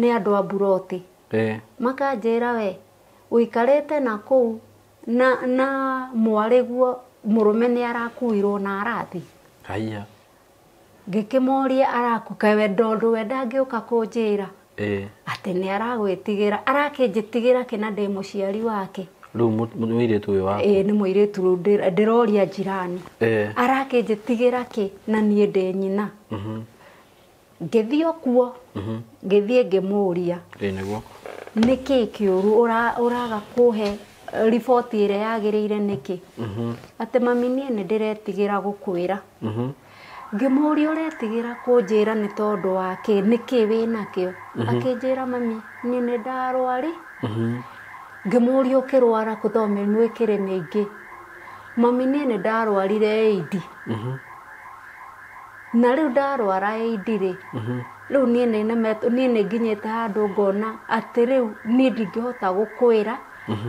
nĩ andũ a mburoti. Makanjĩra we, ũikarĩte na kũu na mwarĩguo mũrũme nĩ arakuirwo na arathi. Haiya. Ngĩkĩmũria arakuka we ndondũ we ndangĩũka kũnjĩra. Atĩ nĩ aragwĩtigĩra, arakĩnjĩtigĩra kĩ na ndĩ mũciari wake. Rĩu mũirĩtu ũyũ waku? Ĩĩ nĩ mũirĩtu rĩu ndĩroria jirani. Arakĩnjĩtigĩra kĩ na niĩ ndĩ nyina. Ngĩthiĩ o kuo, ngĩthiĩ ngĩmũria. Nĩguo. Nĩkĩ kĩũru ũraga kũhe riboti ĩrĩa yagĩrĩire nĩkĩ? Atĩ mami niĩ nĩ ndĩretigĩra gũkwĩra. Ngĩmũria ũretigĩra kũnjĩra nĩ tondũ wa kĩ? Nĩkĩ wĩnakĩo? Akĩnjĩra mami niĩ nĩ ndarwari. Ngĩmũria ũkĩrwara kũ tondũ mĩrimũ ĩkĩrĩ mĩingĩ. Mami niĩ nĩ ndarwarire AIDS. Na rĩu ndarwara AIDS rĩ, rĩu niĩ nĩ nemetwo, niĩ nĩ nginyĩte handũ ngona atĩ rĩu niĩ ndingĩhota gũkwĩra,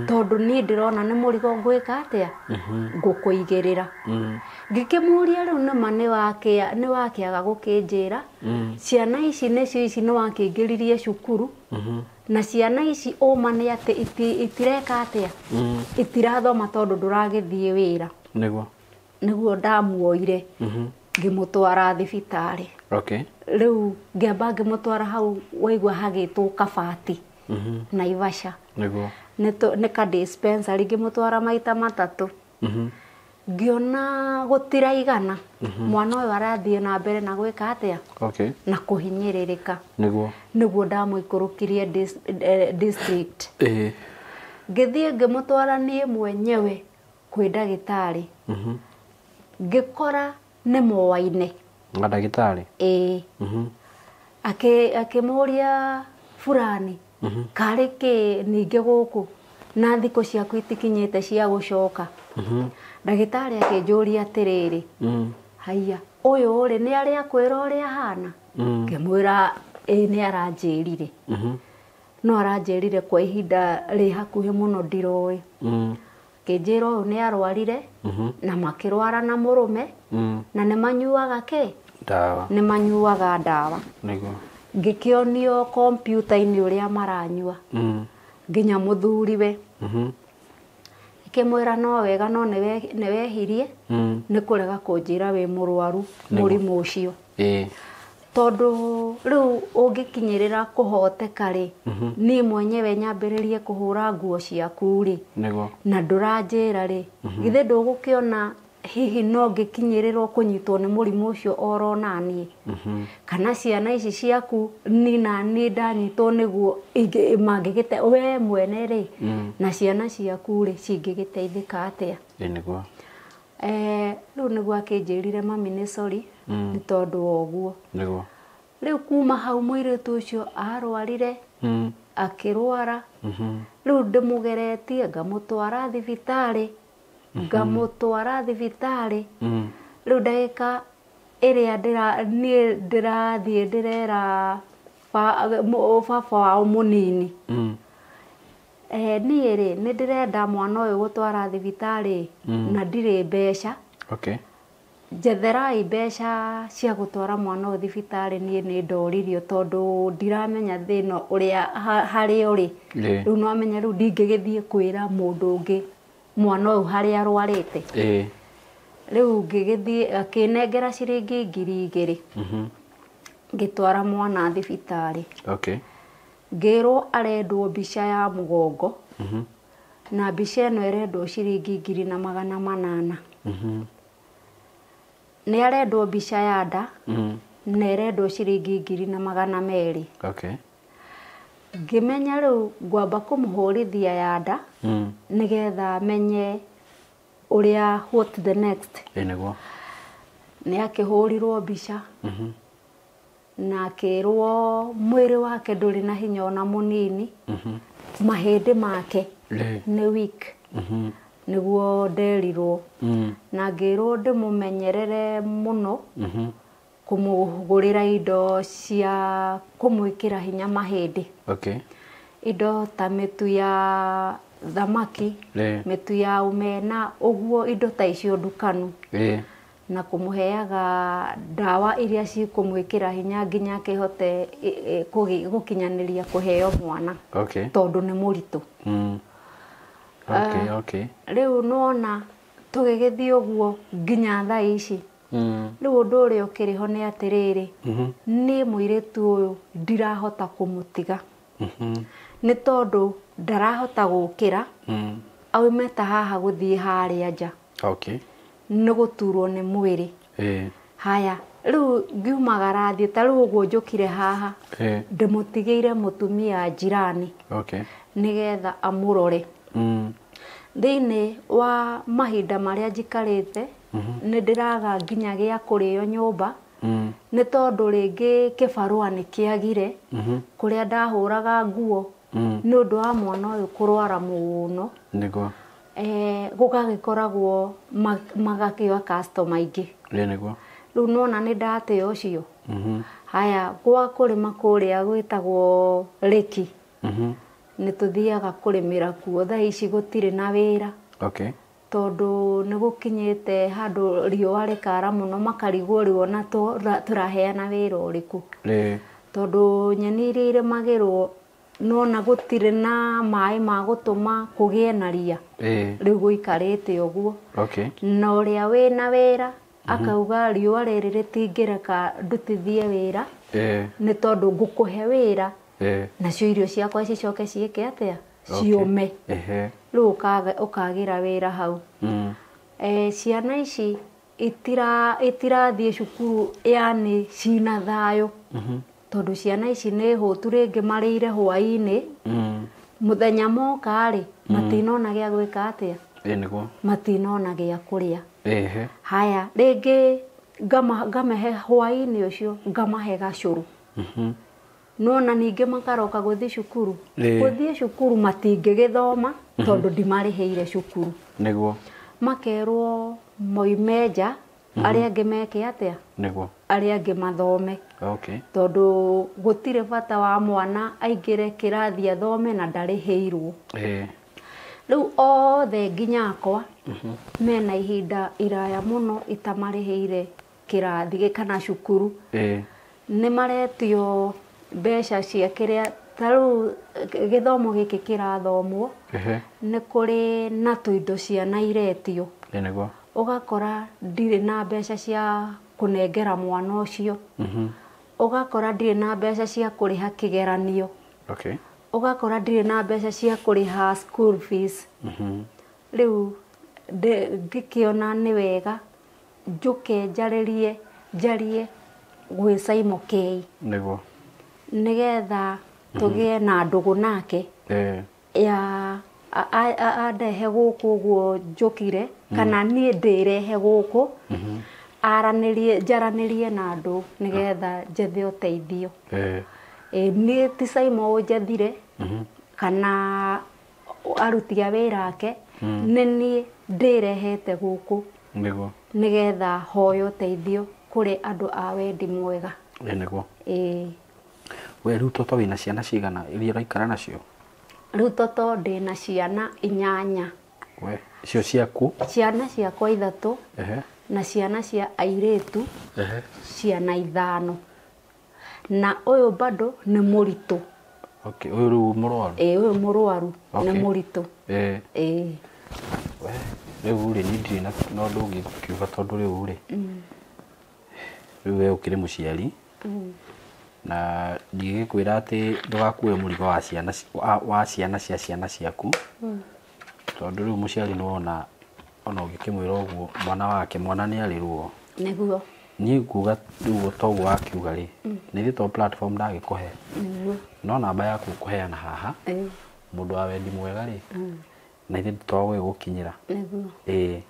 tondũ niĩ ndĩrona nĩ mũrigo ngwĩka atĩa? Ngũkũigĩrĩra. Ngĩkĩmũria rĩu nĩma nĩ wakĩaga gũkĩnjĩra. Ciana ici nĩcio ici nĩ wakĩingĩririe cukuru. Na ciana ici ũma nĩ atĩ itireka atĩa? Itirathoma tondũ ndũragĩthiĩ wĩra. Nĩguo. Nĩguo ndamuoire. Ngĩmũtwara thibitarĩ. Okay. Rĩu ngĩamba ngĩmũtwara hau waigua hagĩtwo Kabati. Naivasha. Nĩguo. Nĩ ka dispensary ngĩmũtwara maita matatũ. Ngĩona gũtiraigana. Mwana ũyũ arathiĩ na mbere na gwĩka atĩa? Okay. Na kũhinyĩrĩrĩka. Nĩguo. Nĩguo ndamũikũrũkirie district. Ngĩthiĩ ngĩmũtwara niĩ mwenyewe kwĩ ndagĩtarĩ. Ngĩkora nĩ moaine. Na ndagĩtarĩ? Ĩĩ. Akĩmũria fulani, karĩ kĩ ningĩ gũkũ na thikũ ciaku itikinyĩte cia gũcoka. Ndagĩtarĩ akĩnjũria atĩrĩrĩ, haiya, ũyũ rĩ nĩ arĩa akwĩra ũrĩa ahana? Ngĩmwĩra ĩĩ nĩ aranjĩrire. No aranjĩrire kwa ihinda rĩ hakuhĩ mũno ndiroĩ. Akĩnjĩra ũyũ nĩ arwarire, na makĩrwara na mũrũme, na nĩ manyuaga kĩ? Ndawa. Nĩ manyuaga ndawa. Nĩguo. Ngĩkĩonio kompiuta-inĩ ũrĩa maranyua. Nginya mũthuriwe. Ngĩmwĩra no wega no nĩ wehirie, nĩ kũrega kũnjĩra wĩ mũrwaru mũrimũ ũcio. Tondũ rĩu ũngĩkinyĩrĩra kũhoteka rĩ, niĩ mwenyewe nyambĩrĩrie kũhũra nguo ciaku rĩ, Nĩguo. na ndũranjĩra rĩ, githĩ ndũgũkĩona Hihi no ngĩkinyĩrĩrwo kũnyitwo nĩ mũrimũ ũcio oro naniĩ? Kana ciana ici ciaku ni na niĩ ndanyitwo nĩguo mangĩgĩte we mwene rĩ, na ciana ciaku rĩ cingĩgĩteithĩka atĩa? Ĩĩ nĩguo. Rĩu nĩguo akĩnjĩrire mami nĩ sorry, nĩ tondũ wa ũguo. Nĩguo. Rĩu kuma hau mũirĩtu ũcio arwarire, akĩrwara. Rĩu ndĩmũgeretie ngamũtwara thibitarĩ, ngamũtwara thibitarĩ. Rĩu ndagĩka ĩrĩa niĩ ndĩrathiĩ ndĩrera baba wao mũnini, niĩ rĩ nĩ ndĩrenda mwana ũyũ gũtwara thibitarĩ na ndirĩ mbeca. Okay. Njetherai mbeca cia gũtwara mwana ũyũ thibitarĩ, niĩ nĩ ndoririo tondũ ndiramenya thĩna ũrĩa harĩa ũrĩ. Rĩu no amenya rĩu ndingĩgĩthiĩ kwĩra mũndũ ũngĩ mwana ũyũ harĩa arwarĩte. Rĩu ngĩgĩthiĩ akĩnengera ciringi 2,000. Ngĩtwara mwana thibitarĩ. Okay. Ngĩrwo arendwo mbica ya mũgongo, na mbica ĩno ĩrendwo ciringi 1,800. Nĩ arendwo mbica ya nda, na ĩrendwo ciringi 1,200. Okay. Ngĩmenya rĩu ngwamba kũmũhũrithia ya nda, nĩgetha menye ũrĩa what the next. Ĩĩ nĩguo. Nĩ akĩhũrirwo mbica, na akĩrwo mwĩrĩ wake ndũrĩ na hinya ona mũnini, mahĩndĩ make nĩ weak. Nĩguo nderirwo. Na ngĩrwo ndĩmũmenyerere mũno, kũmũgũrĩra indo cia kũmwĩkĩra hinya mahĩndĩ. Okay. Indo ta mĩtu ya thamaki, mĩtu ya omena, ũguo indo ta icio ndukanu. Na kũmũheaga ndawa iria cikũmwĩkĩra hinya nginya akĩhote gũkinyanĩria kũheo mwana. Okay. Tondũ nĩ mũritũ. Okay, okay. Rĩu nĩwona tũgĩgĩthiĩ ũguo nginya thaa ici. Rĩu ũndũ ũrĩa ũkĩrĩ ho nĩ atĩrĩrĩ, niĩ mũirĩtu ũyũ ndirahota kũmũtiga. Nĩ tondũ ndarahota gũkĩra, aume ta haha gũthiĩ harĩa nja. Okay. Nĩ gũturwo nĩ mwĩrĩ. Haya, rĩu ngiumagara thiĩ ta rĩu ũguo njũkire haha, ndĩmũtigĩire mũtumia jirani. Okay. Nĩgetha amũrore. Thĩinĩ wa mahinda marĩa njikarĩte, nĩ ndĩraga nginya gĩa kũrĩo nyũmba, nĩ tondũ rĩngĩ kĩbarũa nĩ kĩagire, kũrĩa ndahũraga nguo, nĩ ũndũ wa mwana ũyũ kũrwara mũno. Nĩguo. Gũgagĩkoragwo magakĩoya customer aingĩ. Ĩĩ nĩguo. Rĩu nĩwona nĩ ndatĩa ũcio. Haya, gwa kũrĩma kũrĩa gwĩtagwo Rĩki, nĩ tũthiaga kũrĩmĩra kuo. Thaa ici gũtirĩ na wĩra. Okay. Tondũ nĩ gũkinyĩte handũ riũa rĩkara mũno, makarigwo rĩu ona tũraheana wĩra ũrĩkũ. Tondũ nyeni iria irĩmagĩrwo nona gũtirĩ na maĩ ma gũtũma kũgĩe na ria. Rĩu gũikarĩte ũguo. Okay. Na ũrĩa wĩna wĩra akauga riũa rĩrĩ rĩtingĩreka ndutithie wĩra, nĩ tondũ ngũkũhe wĩra, nacio irio ciakwa cicoke ciĩke atĩa? Ciũme. Rĩu ũkagĩra wĩra hau. Ciana ici itirathiĩ cukuru, yani cina thayũ. Tondũ ciana ici nĩ hũtu, rĩngĩ marĩire hwaĩ-inĩ, mũthenya moka rĩ, matinona gĩa gwĩka atĩa? Ĩĩ nĩguo. Matinona gĩa kũrĩa. Haya, rĩngĩ ngamahe hwaĩ-inĩ ũcio, ngamahe gacũrũ. Nona ningĩ makaroka gũthiĩ cukuru. Gũthiĩ cukuru matingĩgĩthoma, tondũ ndimarĩhĩire cukuru. Nĩguo. Makerwo moime nja, arĩa angĩ meke atĩa? Nĩguo. Arĩa angĩ mathome. Okay. Tondũ gũtirĩ bata wa mwana aingĩre kĩrathi athome na ndarĩhĩirwo. Rĩu othe nginya akwa, mena ihinda iraya mũno itamarĩhĩire kĩrathi kana cukuru. Nĩ maretio mbeca cia kĩrĩa, ta rĩu gĩthomo gĩkĩ kĩrathomwo, nĩ kũrĩ na tũindo ciana iretio. Ĩĩ nĩguo. Ũgakora ndirĩ na mbeca cia kũnengera mwana ũcio. Ũgakora ndirĩ na mbeca cia kũrĩha kĩgeranio. Okay. Ũgakora ndirĩ na mbeca cia kũrĩha school fees. Rĩu Ngĩkĩona nĩ wega njũke njarie gwĩ Simon K. Nĩguo. Nĩgetha tũgĩe na ndũgũ nake. Ya andehe gũkũ ũguo njũkire kana niĩ ndĩrehe gũkũ aranĩrie njaranĩrie na andũ nĩgetha njethe ũteithio. Niĩ ti Simon ũnjethire kana aruti a wĩra ake, nĩ niĩ ndĩrehete gũkũ. Nĩguo. Nĩgetha hoyo ũteithio kũrĩ andũ a wendi mwega. Nĩguo. We rĩu toto wĩna ciana cigana iria ũraikara nacio? Rĩu toto ndĩna ciana 8. We, icio ciaku? Ciana ciakwa 3. Na ciana cia airĩtu ciana 5. Na ũyũ bado nĩ mũritũ. Okay, ũyũ rĩu mũrwaru? Ũyũ mũrwaru nĩ mũritũ. We, rĩu rĩ niĩ ndirĩ na ũndũ ũngĩ ngũkiuga tondũ rĩu rĩ rĩu we ũkĩrĩ mũciari na ndingĩkwĩra atĩ ndũgakue mũrigo wa ciana wa ciana cia ciana ciaku tondũ rĩu mũciari nĩwona ona ũngĩkĩmwĩra ũguo mwana wake mwana nĩ arĩ ruo. Nĩguo. Niĩ nguga rĩu toguo wakiuga rĩ nĩ ithuĩ to platform ndagĩkũhe. Nĩguo. No namba yaku ngũheana haha mũndũ wa wendi mwega rĩ na ithuĩ tũtwagũgĩgũkinyĩra. Nĩguo.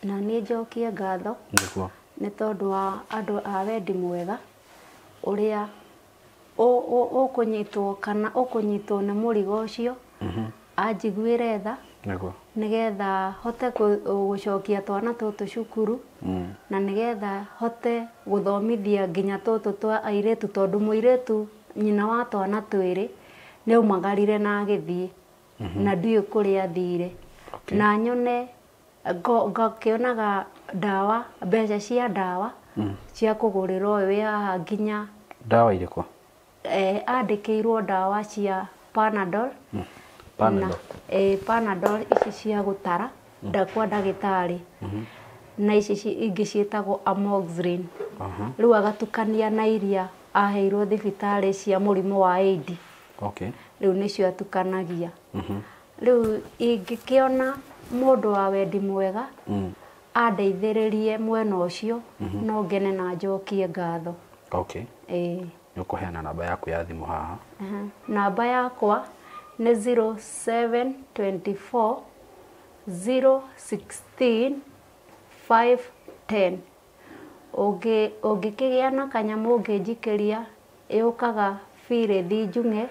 Na niĩ njokie ngatho. Nĩguo. Nĩ tondũ wa andũ a wendi mwega ũrĩa ũkũnyitwo kana ũkũnyitwo nĩ mũrigo ũcio anjiguĩre tha. Nĩguo. Nĩgetha hote gũcokia twana tũtũ cukuru na nĩgetha hote gũthomithia nginya tũtũ twa airĩtu tondũ mũirĩtu nyina wa twana twĩrĩ nĩaumagarire na agĩthiĩ na ndiũĩ kũrĩa athire. Na nyone ngakĩonaga ndawa mbeca cia ndawa cia kũgũrĩra ũyũ wĩ haha nginya ndawa irĩkũ? Andĩkĩirwo ndawa cia Panadol. Panadol. Panadol ici cia gũtara kwa ndagĩtarĩ na ici ingĩ ciĩtagwo Amoxicillin. Rĩu agatukania na iria aheirwo thibitarĩ cia mũrimũ wa AIDS. Rĩu nĩcio atukanagia. Rĩu ingĩkĩona mũndũ wa wendi mwega andeithĩrĩrie mwena ũcio no ngene na njokie ngatho. Nĩ ũkũheana namba yaku ya thimũ haha? Namba yakwa nĩ 0724 016 510. Ũngĩkĩgĩa na kanyamũ ũngĩnjikĩria ĩũkaga Birĩthi Njung'e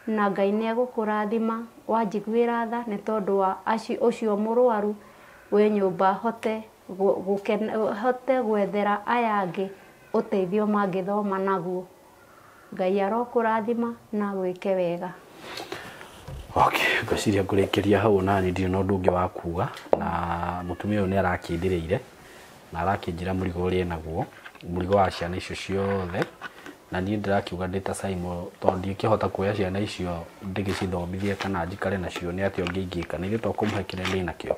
na Ngai nĩ egũkũrathima wanjiguĩra tha nĩ tondũ wa ũcio mũrwaru wĩ nyũmba hote hote gwethera aya angĩ ũteithio mangĩthoma naguo. Ngai arokũrathima na gwĩke wega. Okay, ngwĩciria ngũrĩkĩria hau na niĩ ndirĩ na ũndũ ũngĩ wa kuga na mũtumia ũyũ nĩ arakĩndĩrĩire na arakĩnjĩra mũrigo ũrĩa enaguo mũrigo wa ciana icio ciothe na niĩ ndĩrakiuga ndĩ ta Simon tondũ ndingĩhota kuoya ciana icio ndĩgĩcithomithie kana njikare nacio nĩ atĩa ũngĩ ingĩka na ithuĩ to kũmũhe kĩrĩa ndĩnakĩo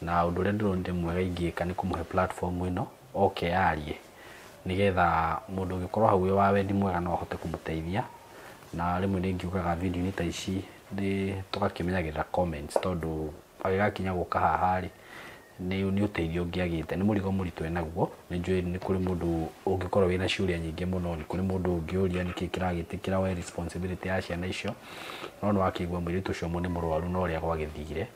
na ũndũ ũrĩa ndĩronire mwega ingĩka nĩ kũmũhe platform ĩno oke arie nĩgetha mũndũ ũngĩkorwo hau wĩ wa wendi mwega no ahote kũmũteithia na rĩmwe nĩ ngiugaga video-inĩ ta ici nĩ tũgakĩmenyagĩrĩra comments tondũ agĩgakinya gũka haha rĩ nĩ ũteithio ũngĩagĩte nĩ mũrigo mũritũ enaguo nĩ njũĩ nĩ kũrĩ mũndũ ũngĩkorwo wĩna ciũria nyingĩ mũno nĩ kũrĩ mũndũ ũngĩũria nĩkĩ kĩragĩtĩkĩra we responsibility ya ciana icio no nĩ wakĩigua mũirĩtu ũcio nĩ mũrwaru na ũrĩa gwagĩthire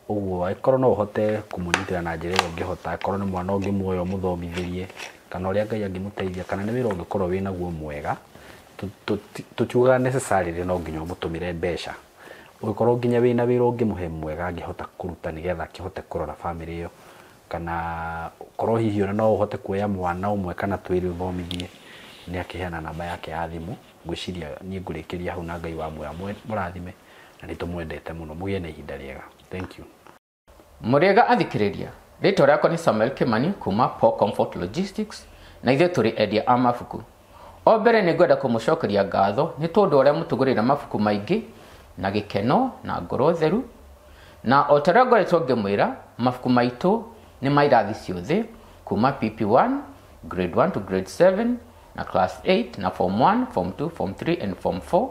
ũguo angĩkorwo no ũhote kũmũnyitĩra na njĩra ĩrĩa ũngĩhota angĩkorwo nĩ mwana ũngĩmuoya ũmũthomithĩrie kana ũrĩa Ngai angĩmũteithia kana nĩ wĩra ũngĩkorwo wĩnaguo mwega tũtiugaga necessarily no nginya ũmũtũmĩre mbeca ũngĩkorwo nginya wĩna wĩra ũngĩmũhe mwega angĩhota kũruta nĩgetha akĩhote kũrora bamĩrĩ ĩyo kana korwo hihi ona no ũhote kuoya mwana ũmwe kana twĩrĩ ũthomithie nĩ akĩheana namba yake ya thimũ ngwĩciria niĩ ngũrĩkĩria hau na Ngai wa muoya mũrathime na nĩ tũmwendete mũno mũgĩe na ihinda rĩega. Thank you. Mũrĩega athikĩrĩria rĩtwa rĩakwa nĩ Samuel Kimani kuma Paul Comfort Logistics na ithuĩ tũrĩ endia a mabuku. O mbere nĩ ngwenda kũmũcokeria ngatho nĩ tondũ ũrĩa mũtũgũrĩra mabuku maingĩ na gĩkeno na ngoro theru na o ta ũrĩa ngoretwo ngĩmwĩra mabuku maitũ nĩ ma irathi ciothe kuma PP1 grade 1 to grade 7 na class 8 na form 1 form 2 form 3 and form 4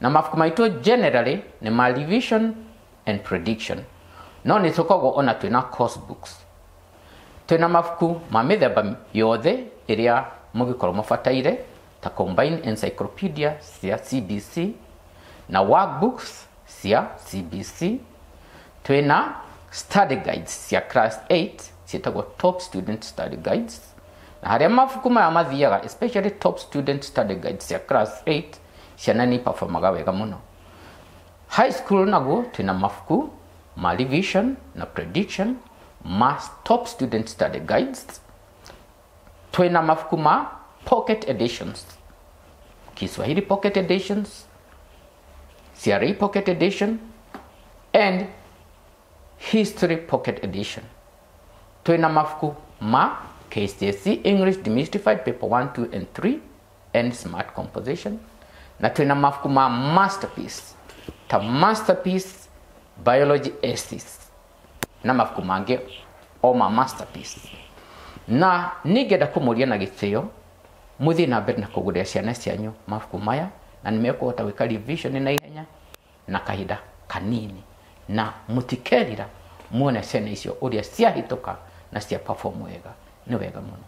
na mabuku maitũ generally nĩ ma revision and prediction. No nĩ tũkoragwo ona twĩna course books, twĩna mabuku ma mĩthemba yothe ĩrĩa mũngĩkorwo mũbataire, ta combined encyclopedia cia CBC na workbooks cia CBC. Twĩna study guides cia class 8 ciĩtagwo Top Student Study Guides, na harĩa mabuku maya mathiaga, especially Top Student Study Guides cia class 8, ciana nĩ performaga wega mũno. High school naguo twĩna mabuku ma revision na prediction ma Top Student Study Guides. Twĩna mabuku ma pocket editions, Kiswahili pocket editions, CRE pocket edition and history pocket edition. Twĩna mabuku ma KCSE English Demystified Paper 1, 2 and 3 and Smart Composition, na twĩna mabuku ma masterpiece ta Masterpiece Biology Essays na mabuku mangĩ o ma masterpiece. Na ningĩenda kũmũria na gĩtĩo mũthiĩ na mbere na kũgũrĩra ciana cianyu mabuku maya, na nĩ mekũhota gwĩka revision na ihenya na kahinda kanini, na mũtikerira muone ciana icio ũrĩa ciahĩtũka na cia perform wega. Nĩ wega mũno.